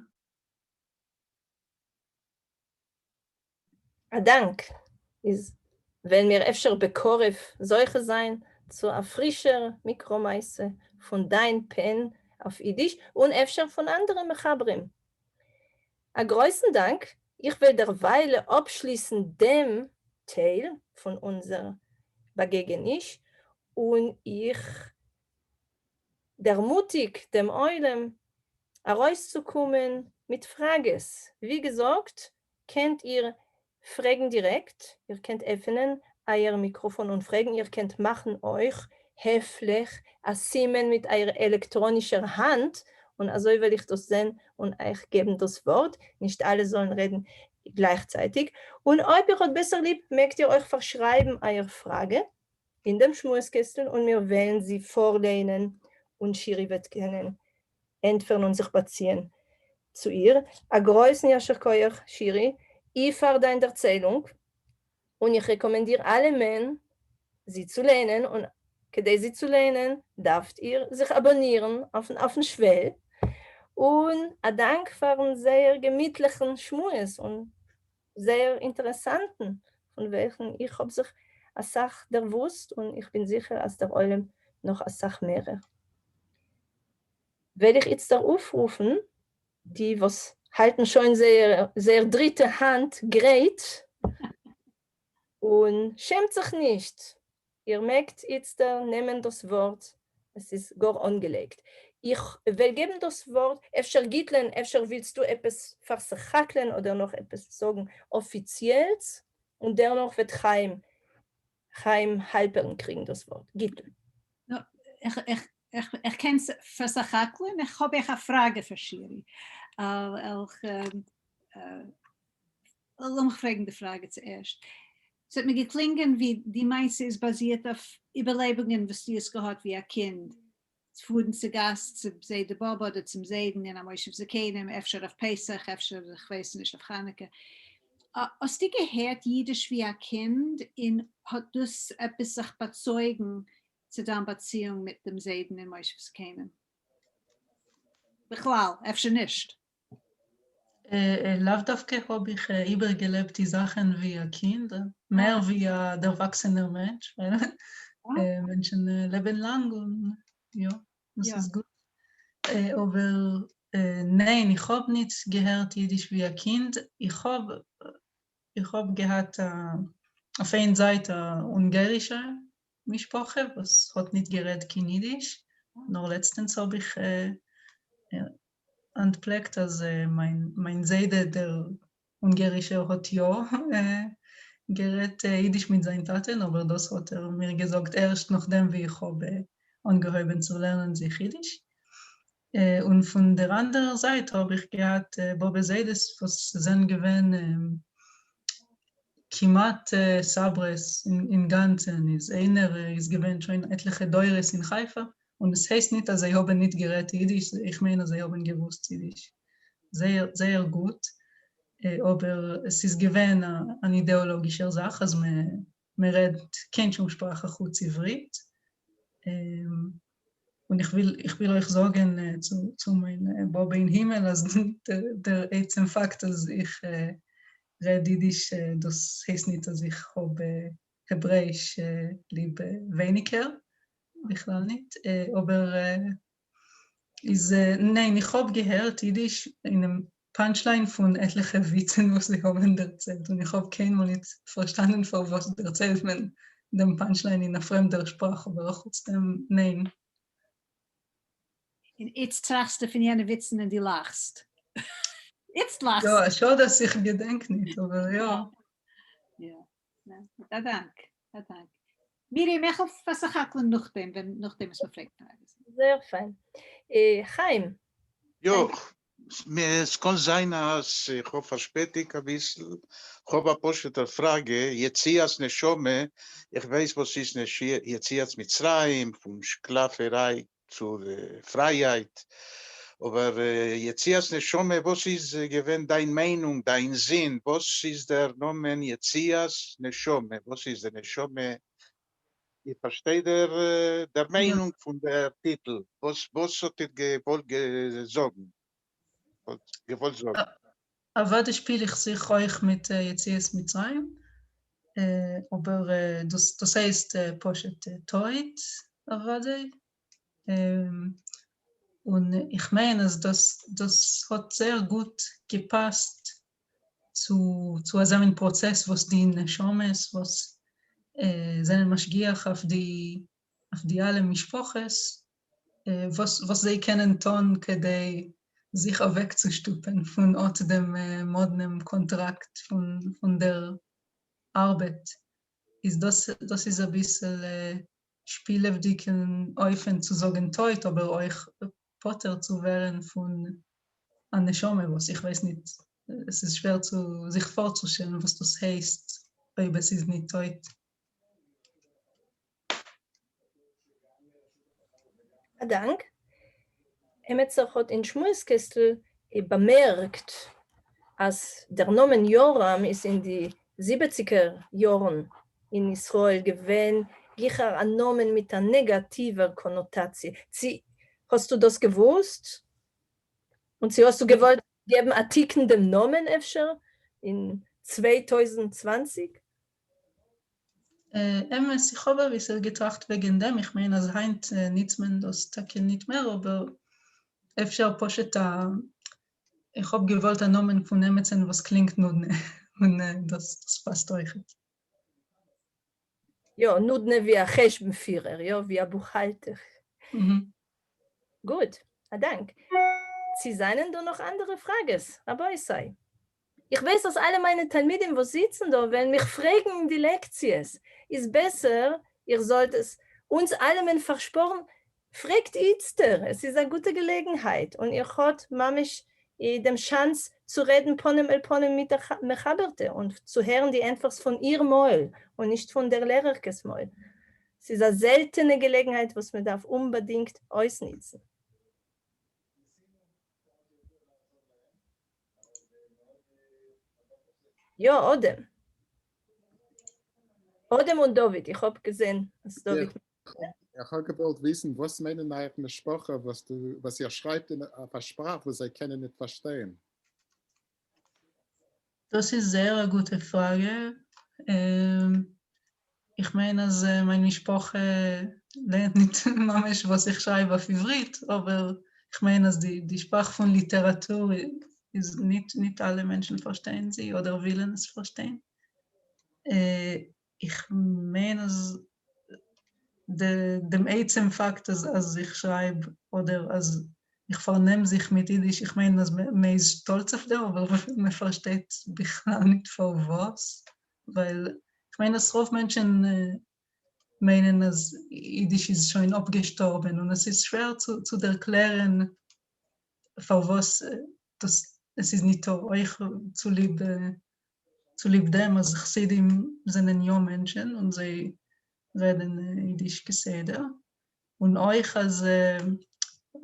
א דאנק. איז וועלן מיר אפשר בקרוב זוכה זיין צו א פרישער מקרא מעשה פון דיין פען אויף אידיש, און אפשר פון אנדערע מחברים. א גרויסן דאנק, איך וועל דערוויילע אפשליסן דעם טייל פון אונזער באגעגעניש, און איך דערמוטיג דעם עולם ארויסצוקומען מיט פראגעס, ווי געזאגט קענט איר פרעגן דירעקט, איר קענט עפענען אייער מיקראפאן און פרעגן, איר קענט מאכן אויך העפליך א סימן מיט אייער עלעקטראנישער האנט, און אזוי וועל איך דאס זען און אייך געבן דאס ווארט, נישט אלע זאלן רעדן גלייכצייטיג, און אויב איר האט בעסער ליב מעגט איר אויך פארשרייבן אייער פראגע אין דעם שמועס קעסטל און מיר וועלן זי פארליינען און שירי וועט קענען ענטפערן און זיך באציען צו איר. א גרויסן יישר כח שירי אי פאר דיין דערציילונג, און איך רעקאמענדיר אלעמען זי צו ליינען, און כדי זי צו ליינען דארפט איר זיך אבאנירן אויפן אויפן שוועל, און א דאנק פארן זייער געמיטליכן שמועס און זייער אינטערעסאנטן, פון וועלכן איך האב זיך אסאך דערוואוסט, און איך בין זיכער אז דער עולם נאך אסאך מערער. וועל איך איצטער אויפרופן די וואס האלטן שוין זייער דריטע האנט גרייט, און שעמט זיך נישט, איר מעגט איצטער נעמען דאס ווארט, עס איז גאר אנגעלייגט. איך וועל געבן דאס ווארט, אפשר גיטלען, אפשר ווילסטו עפעס פארסך-הכל'ען אדער נאך עפעס זאגן אפיציעלס, און דערנאך וועט חיים, חיים האלפערן קריגן דאס ווארט. גיטל. איך קען פארסך-הכל'ען, איך האב אויך א פראגע פאר שירי. לאמיך פרעגן די פראגע צוערשט. ס'האט מיר געקלינגען ווי די מעשה איז באזירט אויף איבערלעבונגען וואס דו האסט געהאט ווי א קינד, פארן צו גאסט צו זיידע באבע אדער צום זיידן אין א מושב זקנים, אפשר אויף פסח, אפשר כ'ווייס נישט אויף חנוכה. האסטו געהערט אידיש ווי א קינד און האט דאס עפעס זיך באצויגן צו דיין באציאונג מיט דעם זיידן אין מושב זקנים? בכלל, אפשר נישט. לאו דווקא האב איך איבערגעלעבט די זאכן ווי א קינד, מער ווי א דערוואקסענער מענטש, ווייל מענטשן לעבן לאנג און יא, דאס איז גוט. אבער ניין, איך האב ניט געהערט אידיש ווי א קינד, איך האב איך האב געהאט אויף איין זייט א אונגארישע משפחה וואס האט ניט גערעדט קיין אידיש, נאר לעצטענס האב איך אנטפלעקט אז מיין זיידע דער אונגערישער האט יא גערעדט אידיש מיט זיין טאטען, אבער דאס האט ער מיר געזאגט ערשט נאכדעם ווי איך האב אנגעהויבען צו לערנען זיך אידיש. און פון דער אנדערער זייט האב איך געהאט באבע זיידעס וואס זענען געווען כמעט סאברעס אינגאנצען, איז איינער איז געווען שוין עטליכע דורות אין חיפה, און עס הייסט ניט אז זיי האבען ניט גערעדט אידיש, איך מיין אז זיי האבען געוואוסט אידיש זייער זייער גוט, אבער עס איז געווען אן אידעאלאגישער זאך אז מען רעדט קיין שום שפראך אחוץ עברית, און איך וויל איך וויל אויך זאגען צו מיין באבע אין הימעל אז דער עצם פאקט אז איך רעד אידיש דאס הייסט ניט אז איך האב. העברעיִש ליב ווייניקער, בכלל ניט, אָבער איז ניין, איך האָב געהערט ייִדיש אינעם punchline פֿון עטלעכע וויצן וואָס זיי האָבן דערציילט, און איך האָב קיינמאָל ניט פֿאַרשטאַנען פֿאַר וואָס דערציילט מען דעם punchline אין אַ פֿרעמדער שפּראַך, אָבער אַחוץ דעם, ניין. און איצט טראַכסטו פֿון יענע וויצן און דו לאַכסט. איצט לאַכסטו. יאָ, אַ שאָד אַז איך געדענק ניט, אָבער יאָ. יאָ, אַ דאַנק, אַ דאַנק. מרים, איך האָב פֿאַרסך-הכּלען נאָך דעם, ווען נאָך דעם וואָס מע פֿרעגט פֿראַגעס. זייער פֿײַן. חיים. יאָ, עס קאָן זײַן אַז איך האָב פֿאַרשפּעטיקט אַ ביסל. כ'האָב אַ פּשוטע פֿראַגע, יציאת נשמה, איך ווייס וואָס איז יציאת מצרים, פֿון שקלאַפֿערײַ צו פֿרײַהייט, אָבער יציאת נשמה, וואָס איז געווען דײַן מיינונג, דײַן זין, וואָס איז דער נאָמען יציאת נשמה, וואָס איז די נשמה? איך פֿאַרשטיי דער דער מיינונג פֿון דער טיטל, וואָס וואָס האָט איר געוואָלט זאָגן? געוואָלט זאָגן? אַוודאי שפּיל איך זיך אויך מיט יציאת מצרים, אָבער דאָס דאָס הייסט פּשוט טויט, אַוודאי. און איך מיין אַז דאָס דאָס האָט זייער גוט געפּאַסט צו צו אַזאַ מין פּראָצעס וואָס די נשמות וואָס זענען משגיח אויף די אויף די אַלע משפּחות, וואָס וואָס זיי קענען טאָן כּדי זיך אַוועקצושטופּן פֿון אָט דעם מאָדנעם קאָנטראַקט פֿון פֿון דער אַרבעט. איז דאָס דאָס איז אַ ביסל שפּילעוודיקן אופֿן צו זאָגן טויט, אָבער אויך פּטור צו ווערן פֿון אַ נשמה, וואָס איך ווייס ניט, עס איז שווער צו זיך פֿאָרצושטעלן וואָס דאָס הייסט, אויב עס איז ניט טויט. אַ דאַנק. עמעצער האָט אין שמועס-קעסטל באַמערקט, אַז דער נאָמען יורם איז אין די זיבעציקער יאָרן אין ישראל געווען גיכער אַ נאָמען מיט אַ נעגאַטיווער קאָנאָטאַציע. צי האָסטו דאָס געוווּסט? און צי האָסטו געוואָלט געבן אַ תיקון דעם נאָמען אפשר אין 2020? אמת, איך האב אביסל געטראכט וועגן דעם, איך מיין אז היינט ניצט מען דאס טאקע ניט מער, אבער אפשר פשוט א, איך האב געוואלט א נאמען פון עמעצן וואס קלינגט נודנע, און דאס פאסט אויכעט. יא, נודנע ווי א חשבון פירער, יא, ווי א בוכהאלטער. גוט, א דאנק. צי זענען דא נאך אנדערע פראגעס, רבותי? איך ווייס אז אלע מיינע תלמידים וואס זיצן דא וועלן מיך פרעגן אין די לעקציעס, איז בעסער איר זאלט עס אונז אלעמען פארשפארן, פרעגט איצטער, עס איז א גוטע געלעגנהייט און איר האט ממש דעם שאנס צו רעדן פנים אל פנים מיט דער מחבר'טע און צו הערן די ענטפערס פון איר מויל און נישט פון דער לערערקע'ס מויל. ס'איז א זעלטענע געלעגנהייט וואס מען דארף אומבאדינגט אויסנוצן. יא, אדם. אדם און דוד, איך האב געזען אז דוד. איך האב געוואלט וויסן וואס מיינען אייער משפחה וואס דו וואס איר שרייבט אין אויף א שפראך וואס זיי קענען ניט פארשטיין? דאס איז זייער א גוטע פראגע. איך מיין אז מיין משפחה לערנט ניט ממש וואס איך שרייב אויף עברית, אבער איך מיין אז די די שפראך פון ליטעראטור איז ניט ניט אלע מענטשן פארשטייען זי אדער ווילן עס פארשטיין. איך מיין אז דעם עצם פאקט אז אז איך שרייב אדער אז איך פארנעם זיך מיט אידיש, איך מיין אז מען איז שטאלץ אויף דעם, אבער מען פארשטייט בכלל ניט פארוואס, ווייל איך מיין אז רוב מענטשן מיינען אז אידיש איז שוין אפגעשטארבן און עס איז שווער צו צו דערקלערן פארוואס דאס עס איז ניטא, אויך צוליב צוליב דעם אז חסידים זענען יא מענטשן און זיי רעדן אידיש כסדר, און אויך אז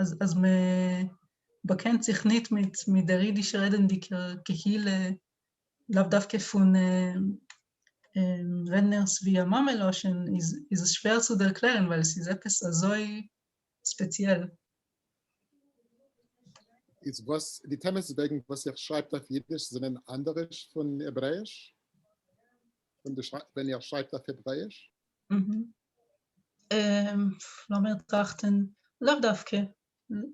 אז אז מען באקענט זיך ניט מיט מיט דער אידיש רעדנדיקער קהילה, לאו דווקא פון רעדנערס ווי א מאמע לשון, איז איז עס שווער צו דערקלערן ווייל עס איז עפעס אזוי ספעציעל. איז וואס די טעמעס וועגן וואס איר שרייבט אויף אידיש זענען אנדעריש פון העברעאיש? ווען איר שרײַבט אויף העברעיִש? לאָמיר טראַכטן, לאו דווקא,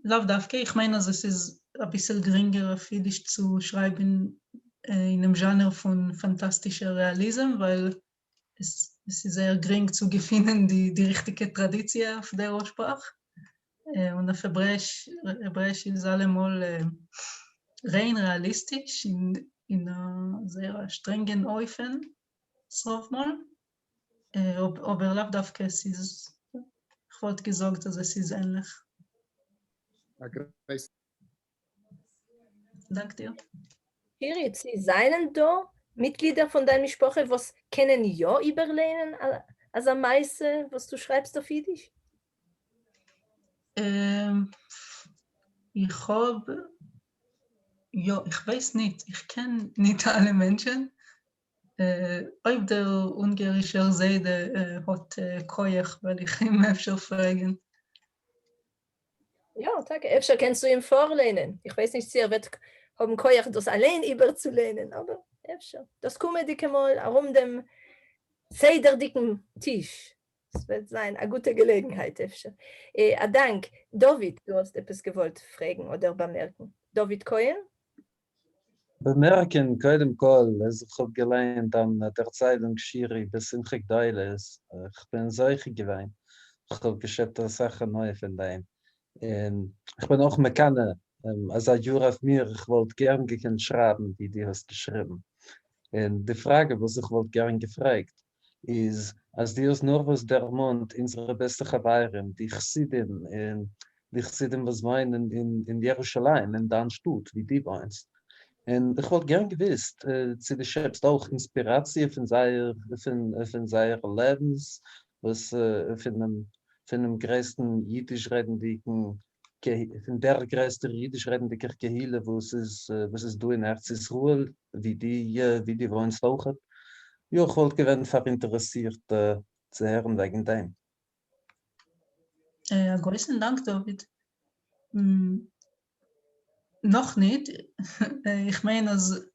לאו דווקא, איך מיין אַז עס איז אַ ביסל גרינגער אויף ייִדיש צו שרײַבן אינעם זשאַנער פֿון פֿאַנטאַסטישער רעאַליזם, ווײַל עס איז זייער גרינג צו געפֿינען די ריכטיקע טראַדיציע אויף דער שפּראַך. און אויף העברעיִש, העברעיִש איז אַלע מאָל ריין רעאַליסטיש אין אַ זייער אַ שטרענגן אופֿן, ס'רובֿ מאָל. אָבער לאו דווקא עס איז, איך וואָלט געזאָגט אַז עס איז ענלעך. אַ גרויסן דאַנק דיר. שירי, צי זײַנען דאָ מיטגלידער פֿון דײַן משפּחה וואָס קענען יאָ איבערלייענען אַזאַ מעשׂה וואָס דו שרײַבסט אויף ייִדיש? איך האָב, יאָ, איך ווייס ניט, איך קען ניט אַלע מענטשן. אויב דער אונגערישער זיידע האָט כּוח וועל איך אים אפֿשר פֿרעגן. יא, טאקע, אפשר קענסטו אים פארליינען, איך ווייס נישט צו ער וועט האבן כח דאס אליין איבערצוליינען, אבער אפשר דאס קומענדיגע מאל ארום דעם סדר'דיגן טיש, עס וועט זיין א גוטע געלעגנהייט אפשר. א דאנק. דוד, דו האסט עפעס געוואלט פרעגן אדער באמערקן? דוד כהן? באמערקען קודם כל אז איך האב געלייענט דיין ערציילונג שירי בשמחה גדולה, איך בין זוכה געווען, איך האב געשעפט אסאך הנאה פון דעם, און איך בין אויך מקנא אזא יאר אויף מיר, איך וואלט גערן געקענט שרייבן ווי דו האסט געשריבן, און די פראגע וואס איך וואלט גערן געפרעגט איז אז דו האסט נארוואס דערמאנט אונזערע בעסטע חברים די חסידים און די חסידים וואס וואוינען אין ירושלים אין דיין שטאט ווי דו וואוינסט, און איך וואלט גערן געוואוסט צו דו שעפסט אויך אינספיראציע פון זייער פון זייערע לעבנס וואס פונעם פונעם גרעסטן אידיש רעדנדיגן פון דער גרעסטער אידיש רעדנדיגער קהילה וואס איז וואס איז דא אין ארץ ישראל ווי דו ווי דו וואוינסט אויכעט. יא, איך וואלט געווען פאראינטערעסירט צו הערן וועגן דעם. א גרויסן דאנק דוד. נאך ניט. איך מיין אז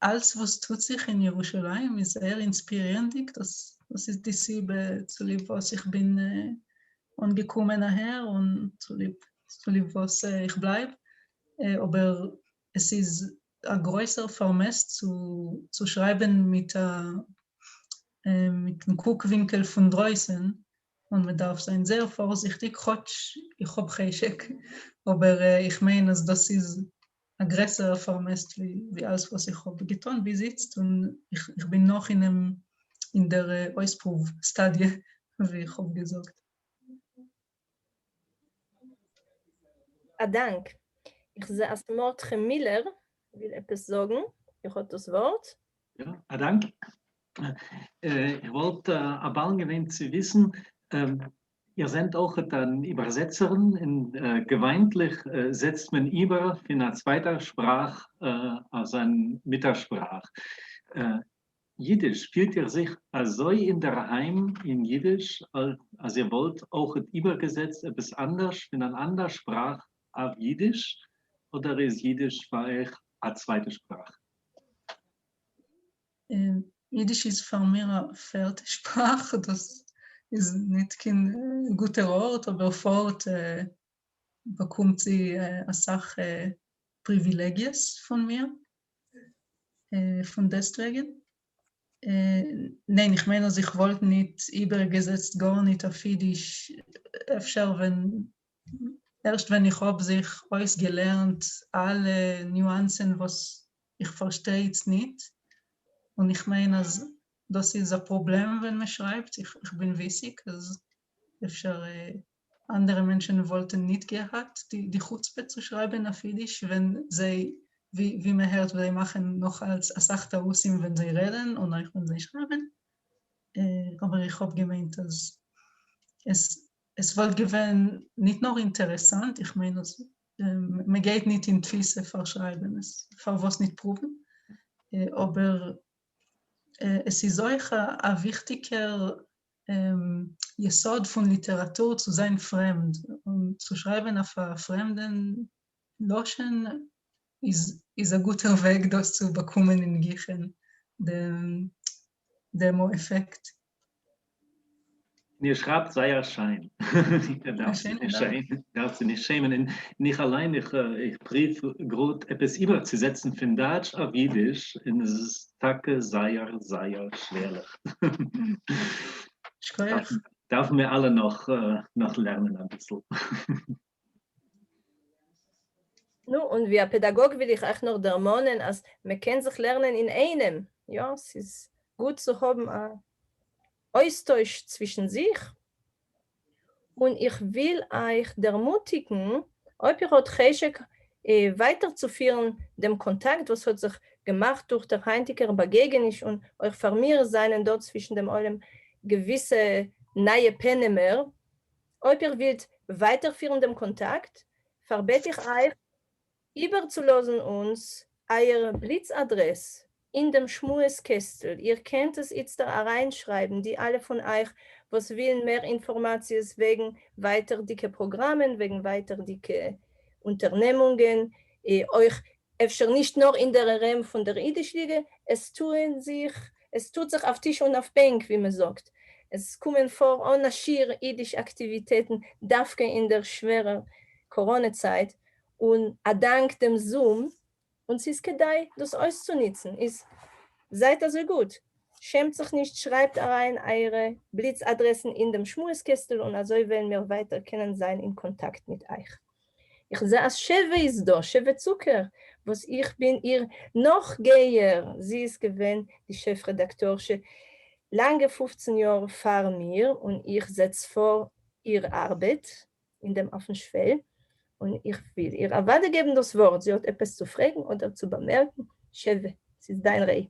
אלץ וואס טוט זיך אין ירושלים איז זייער אינספירירנדיג, דאס איז די סיבה צוליב וואס איך בין אנגעקומען אהער און צוליב וואס איך בלייב, אבער עס איז א גרויסער פארמעסט צו שרייבן מיט א מיטן קוק-ווינקל פון דרויסן, און מען דארף זיין זייער פארזיכטיג, כאטש איך האב חשק, אבער איך מיין אז דאס איז א גרעסערע פארמעסט ווי אלעס וואס איך האב געטון ביז איצט, און איך בין נאך אינעם אין דער אויספרואוו סטאדיע ווי איך האב געזאגט. א דאנק. איך זע אז מרדכי מילער וויל עפעס זאגן, איר האט דאס ווארט. יא, א דאנק. איך וואלט א בעלן געווען צו וויסן, איר זענט אויכעט אן איבערזעצערין, און געוויינטליך זעצט מען איבער פון א צווייטער שפראך אויף זיין מוטערשפראך. יידיש, פילט איר זיך אזוי אינדערהיים אין יידיש, אז איר וואלט אויכעט איבערגעזעצט עפעס אנדערש פון אן אנדער שפראך אויף יידיש, אדער איז יידיש פאר אייך א צווייטע שפראך? יידיש איז פאר מיר א פערטע שפראך, דאס איז ניט קיין גוטער ארט, אבער פארט באקומט זי אסאך פריווילעגיעס פון מיר, פון דעסטוועגן. ניין, איך מיין אז איך וואלט ניט איבערגעזעצט גארניט אויף יידיש, אפשר ווען, ערשט ווען איך האב זיך אויסגעלערנט אלע ניואנסן וואס איך פארשטיי איצט ניט, און איך מיין אז דאס איז א פראבלעם ווען מען שרייבט, איך בין וויסיג אז אפשר אנדערע מענטשן וואלטן ניט געהאט די חוצפה צו שרייבן אויף אידיש ווען זיי, ווי מען הערט זיי מאכן נאך אלץ אסאך טעותים ווען זיי רעדן און אויך ווען זיי שרייבן, אבער איך האב געמיינט אז עס וואלט געווען ניט נאר אינטערעסאנט, איך מיין אז מען גייט ניט אין תפיסה פאר שרייבן עס, פארוואס ניט פרואוון, אבער עס איז אויך א וויכטיגער יסוד פון ליטעראטור צו זיין פרעמד, און צו שרייבן אויף א פרעמדן לשון איז א גוטער וועג דאס צו באקומען אין גיכן. דעמאָ-עפֿעקט. איר שרײַבט זייער שיין. איר דאַרפֿט זיך נישט שעמען, דאַרפֿט זיך נישט שעמען. און איך אַליין, איך, איך פּרוּוו גראָד עפּעס איבערצוזעצן פֿון דײַטש אויף ייִדיש, און עס איז טאַקע זייער, זייער שווערלעך. שכּוח. דאַרפֿן מיר אַלע נאָך, נאָך לערנען אַ ביסל. נו, און ווי אַ פּעדאַגאָג וויל איך אײַך נאָר דערמאָנען, אַז מע קען זיך לערנען אין איינעם. יאָ, ס'איז גוט צו האָבן אַ אויסטויש צווישן זיך. און איך וויל אײַך דערמוטיקן, אויב איר האָט חשק ווײַטער צו פֿירן דעם קאָנטאַקט, וואָס האָט זיך געמאַכט דורך דער הײַנטיקער באַגעגעניש, און אויך פֿאַר מיר זײַנען דאָ צווישן דעם עולם געוויסע נײַע פּענעמער, אויב איר ווילט ווייטער פירן דעם קאנטאקט, פארבעט איך אייך איבערצולאזן אונז אייער בליץ אדרעס אין דעם שמועס קעסטל, איר קענט עס איצטער אריינשרייבן, די אלע פון אייך וואס ווילן מער אינפארמאציעס וועגן ווייטערדיגע פראגראמען, וועגן ווייטערדיגע אונטערנעמונגען, אויך אפשר נישט נאר אין דער ארעם פון דער אידיש ליגע, עס טוען זיך, עס טוט זיך אויף טיש און אויף בענק ווי מען זאגט, עס קומען פאר אן א שיעור אידיש אקטיוויטעטן דווקא אין דער שווערער קאראנע צייט, און א דאנק דעם זום, און ס'איז כדאי דאס אויסצוניצן, איז זייט אזוי גוט, שעמט זיך נישט שרייבט אריין אייערע בליץ אדרעסן אין דעם שמועס קעסטל און אזוי וועלן מיר ווייטער קענען זיין אין קאנטאקט מיט אייך. איך זע אז שבע איז דא, שבע צוקער, וואס איך בין איר נאכגייער, זי איז געווען די שעף רעדאקטארשע לאנגע 15 יאר פאר מיר, און איך זעץ פאר איר ארבעט אין דעם אויפן שוועל, און איך וויל איר אוודאי געבן דאס ווארט, זי האט עפעס צו פרעגן אדער צו באמערקן, שבע, ס'איז דיין ריי.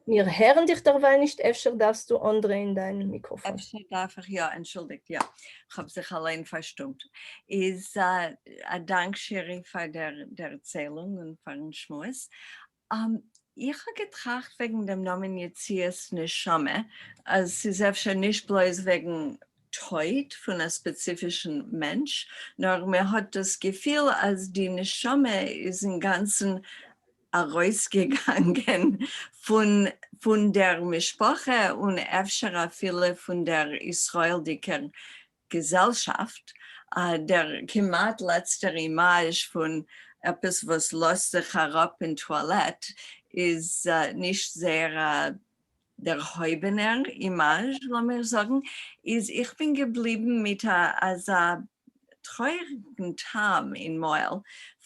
מיר הערן דיך דערווייל נישט, אפשר דארפסטו אנדרייען דיין מיקראפאן. אפשר דארף איך יא, אנטשולדיגט, יא, כ'האב זיך אליין פארשטומט. איז א דאנק שירי פאר דער ערציילונג און פארן שמועס. איך האב געטראכט וועגן דעם נאמען יציאת נשמה, אז ס'איז אפשר נישט בלויז וועגן טויט פון א ספעציפישן מענטש, נאר מען האט דאס געפיל אז די נשמה איז אינגאנצן ארויסגעגאנגען פון פון דער משפחה און אפשר אפילו פון דער ישראל'דיגער געזעלשאפט, דער כמעט לעצטער אימאזש פון עפעס וואס לאזט זיך אראפ אין טואלעט איז נישט זייער א דערהויבענער אימאזש לאמיר זאגן, איז איך בין געבליבן מיט א אזא טרויעריגן טעם אין מויל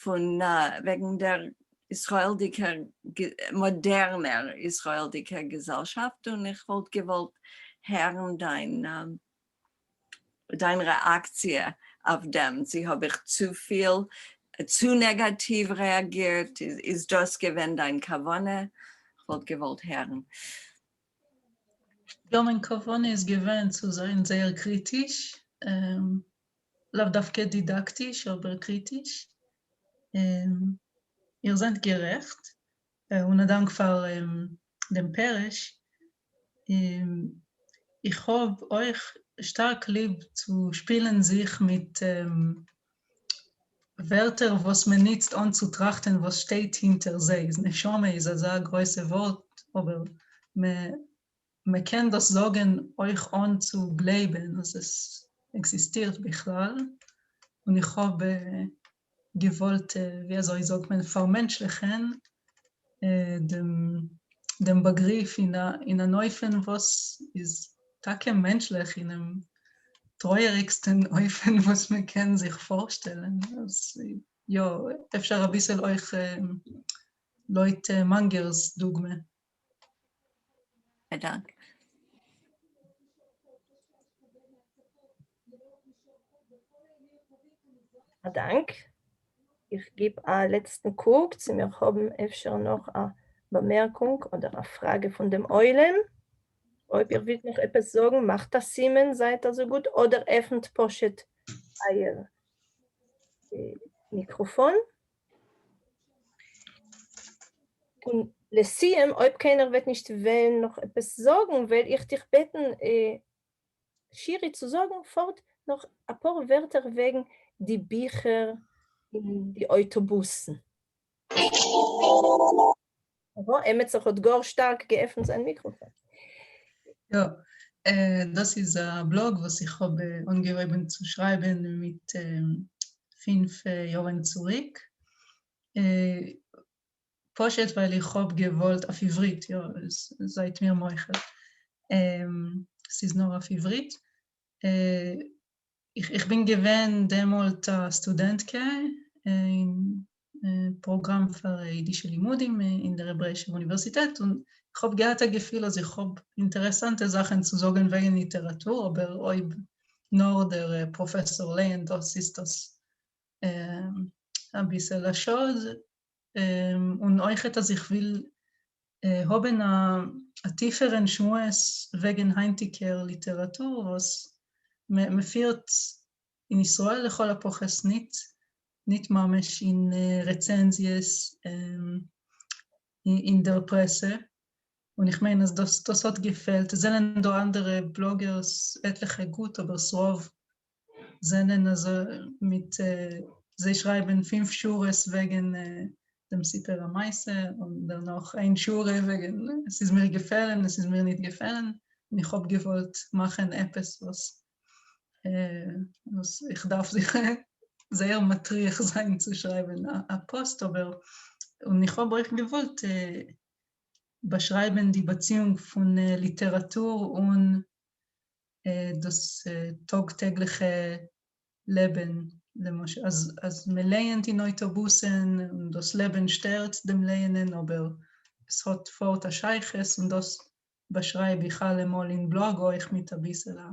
פון וועגן דער ישראל'דיגער מאדערנער ישראל'דיגער געזעלשאפט און איך וואלט געוואלט הערן דיין דיין רעאקציע אויף דעם, צו האב איך צופיל צו נעגאטיוו רעאגירט, איז דאס געווען דיין כוונה? כ'וואלט געוואלט הערן. יא, מיין כוונה איז געווען צו זיין זייער קריטיש, לאו דווקא דידאקטיש אבער קריטיש. איר זענט גערעכט, און א דאנק פאר דעם פירוש. איך האב אויך שטארק ליב צו שפילן זיך מיט ווערטער וואס מען ניצט אן צו טראכטען וואס שטייט הינטער זיי, נשמה איז אזא גרויסע ווארט אבער מען קען דאס זאגען אויך אן צו גלייבען אז עס עקזיסטירט בכלל, און איך האב געוואלט ווי אזוי זאגט מען פארמענטשליכען דעם דעם באגריף אין א אין אן אופן וואס איז טאקע מענטשליך אינעם טרויעריגסטען אופן וואס מען קען זיך פארשטעלען, אז יא אפשר אביסעל אויך לויט מאנגער'ס דוגמא. א דאנק. א דאנק. איך גיב א לעצטן קוק צו מיר האבן אפשר נאך א באמערקונג אדער א פראגע פון דעם עולם. אויב איר ווילט נאך עפעס זאגן מאכט א סימן, זייט אזוי גוט, אדער עפנט פשוט אייער מיקראפאן. און לסיום, אויב קיינער וועט נישט וועלן נאך עפעס זאגן, וועל איך דיך בעטן שירי צו זאגן פארט נאך אפאר ווערטער וועגן די ביכער אין די אויטאבוסן. עמעצער האט גאר שטארק געעפנט זיין מיקראפאן. יא, דאס איז א בלאג וואס איך האב אנגעהויבן צו שרייבן מיט פינף יארן צוריק, פשוט ווייל איך האב געוואלט אויף עברית, יא, זייט מיר מוחל, ס'איז נאר אויף עברית, איך בין געווען דעמאלט א סטודענטקע אין פראגראם פאר אידישע לימודים אין דער העברעאישער אוניווערסיטעט, און איך האב געהאט א געפיל אז איך האב אינטערעסאנטע זאכן צו זאגן וועגן ליטעראטור, אבער אויב נאר דער פראפעסאר לייענט דאס איז דאס אביסל א שאד, און אויכעט אז איך וויל האבן א טיפערן שמועס וועגן היינטיגער ליטעראטור וואס מען פירט אין ישראל לכל הפחות ניט, ניט ממש אין רעצענזיעס אין דער פרעסע, און איך מיין אז דאס דאס האט געפעלט, עס זענען דא אנדערע בלאגערס עטליכע גוט אבער ס'רוב זענען אזוי מיט זיי שרייבן פינף שורות וועגן דעם סיפור המעשה און דערנאך איין שורה וועגן עס איז מיר געפעלן עס איז מיר ניט געפעלן, און איך האב געוואלט מאכן עפעס וואס וואס איך דארף זיך זייער מטריח זיין צו שרייבן א פאוסט אבער און איך האב אויך געוואלט באשרייבן די באציאונג פון ליטעראטור און דאס טאג טעגליכע לעבן, למשל אז אז מען לייענט אין אויטאבוסן און דאס לעבן שטערט דעם לייענען אבער עס האט פארט א שייכות און דאס באשרייב איך אלעמאל אין בלאג אויך מיט אביסל א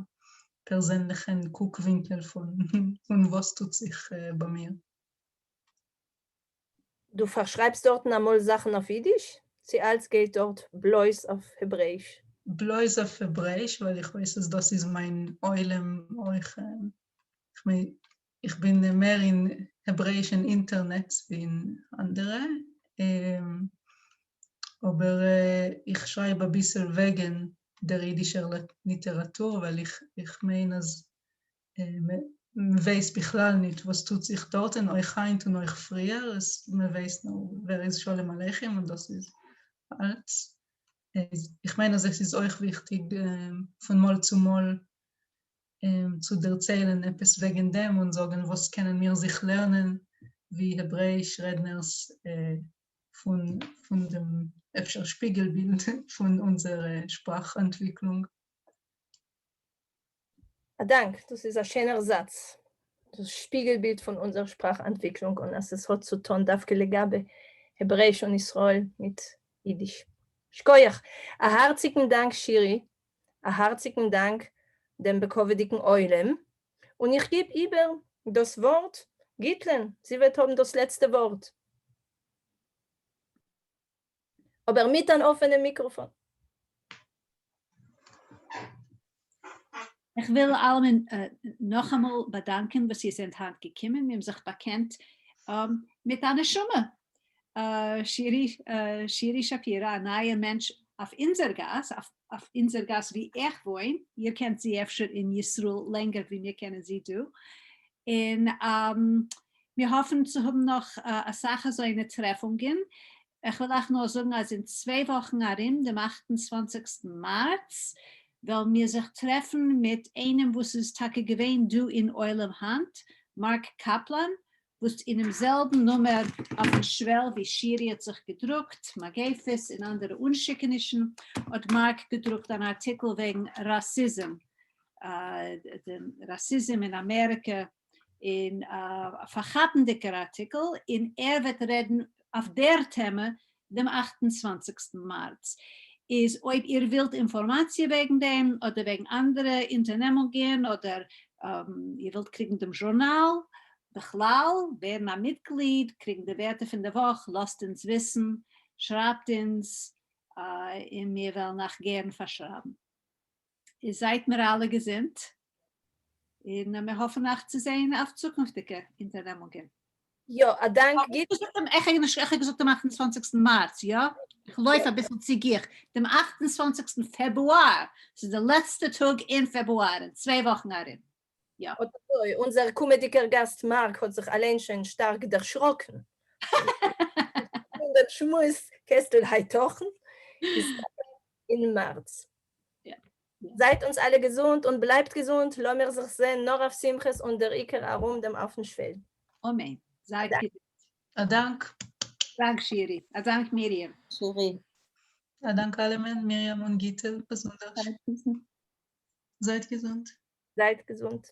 פערזענליכן קוק ווינקל פון פון וואס טוט זיך ביי מיר. דו פארשרייבסט דארטן אמאל זאכן אויף אידיש? צו אלץ גייט דארט בלויז אויף העברעאיש? בלויז אויף העברעאיש ווייל איך ווייס אז דאס איז מיין עולם אויך, איך מיין איך בין מער אין העברעאישן אינטערנעץ ווי אין אנדערע, אבער איך שרייב אביסל וועגן דער אידישער ליטעראטור ווייל איך מיין אז מ'ווייסט בכלל ניט וואס טוט זיך דארטן, אויך היינט און אויך פריער, עס מ'ווייסט נאר ווער איז שלום עליכם און דאס איז אלץ. איך מיין אז עס איז אויך וויכטיג פון מאל צו מאל צו דערציילן עפעס וועגן דעם און זאגן וואס קענען מיר זיך לערנען ווי העברעאיש רעדנערס פון פון דעם אפשר שפיגלבילד פון אונזער שפראך אנטוויקלונג. א דאנק, דאס איז א שענער זאץ. דאס שפיגלבילד פון אונזער שפראך אנטוויקלונג און אז עס האט צו טון דווקא לגבי העברעאיש און ישראל מיט אידיש. שקויעך! א הארציגן דאנק שירי, א הארציגן דאנק דעם בכבוד'יגן עולם, און איך גיב איבער דאס ווארט גיטלען, זי וועט האבן דאס לעצטע ווארט. אבער מיט אן אפענעם מיקראפאן. איך וויל אלעמען נאכאמאל באדאנקען וואס איר זענט היינט געקומען, מיר האבן זיך באקענט מיט א נשמה, שירי שירי שפירא, א נייער מענטש אויף אונזער גאס, אויף אונזער גאס וואו איך וואוין, איר קענט זי אפשר אין ישראל לענגער ווי מיר קענען זי דא, און מיר האפן צו האבן נאך אסאך אזוינע טרעפונגען, איך וויל אייך נאר זאגן אז אין צוויי וואכן ארום, דעם אכט און צוואנציגסטן מארץ, וועלן מיר זיך טרעפן מיט איינעם וואס איז טאקע געווען דא אין עולם היינט, מארק קאפלאן, וואס אינעם זעלבן נומער אויפן שוועל ווי שירי האט זיך געדרוקט, מגיפות און אנדערע אנשיקענישן, האט מארק געדרוקט אן ארטיקל וועגן ראסיזם, דעם ראסיזם אין אמעריקע, און א פארכאפנדיגער ארטיקל, און ער וועט רעדן אויף דער טעמע דעם אכט און צוואנציגסטן מארץ. איז אויב איר ווילט אינפארמאציע וועגן דעם, אדער וועגן אנדערע אונטערנעמונגען, אדער איר ווילט קריגן דעם זשורנאל בכלל, ווערן א מיטגליד, קריגן די ווערטער פון די וואך, לאזט אונז וויסן, שרייבט אונז, און מיר וועלן אייך גערן פארשרייבן. איז זייט מיר אלע געזונט, און מיר האפן אייך צו זען אויף צוקונפטיגע אונטערנעמונגען. יא, א דאנק גיט. איך האב געזאגט דעם אכט און צוואנציגסטן מארץ, יא? איך לויף אביסל צו גיך. דעם אכט און צוואנציגסטן פעברואר, ס'איז די לעצטע טאג אין פעברואר, אין צוויי וואכן ארום. יא. אט אזוי, אונזער קומעדיגער גאסט מארק האט זיך אליין שוין שטארק דערשראקן. דעם שמועס קעסטל היתכן איז אין מאַרץ. זײַט אונדז אַלע געזונט און בלײַבט געזונט. לאָמיר זיך זען נאָר אויף שׂימחות און דער עיקר אַרום דעם אויפֿן שוועל. אָמן. זײַט געזונט. אַ דאַנק. דאַנק, שירי. אַ דאַנק, מרים. שירי. אַ דאַנק אַלעמען, מרים און גיטל באַזונדערש. זײַט געזונט. זײַט געזונט.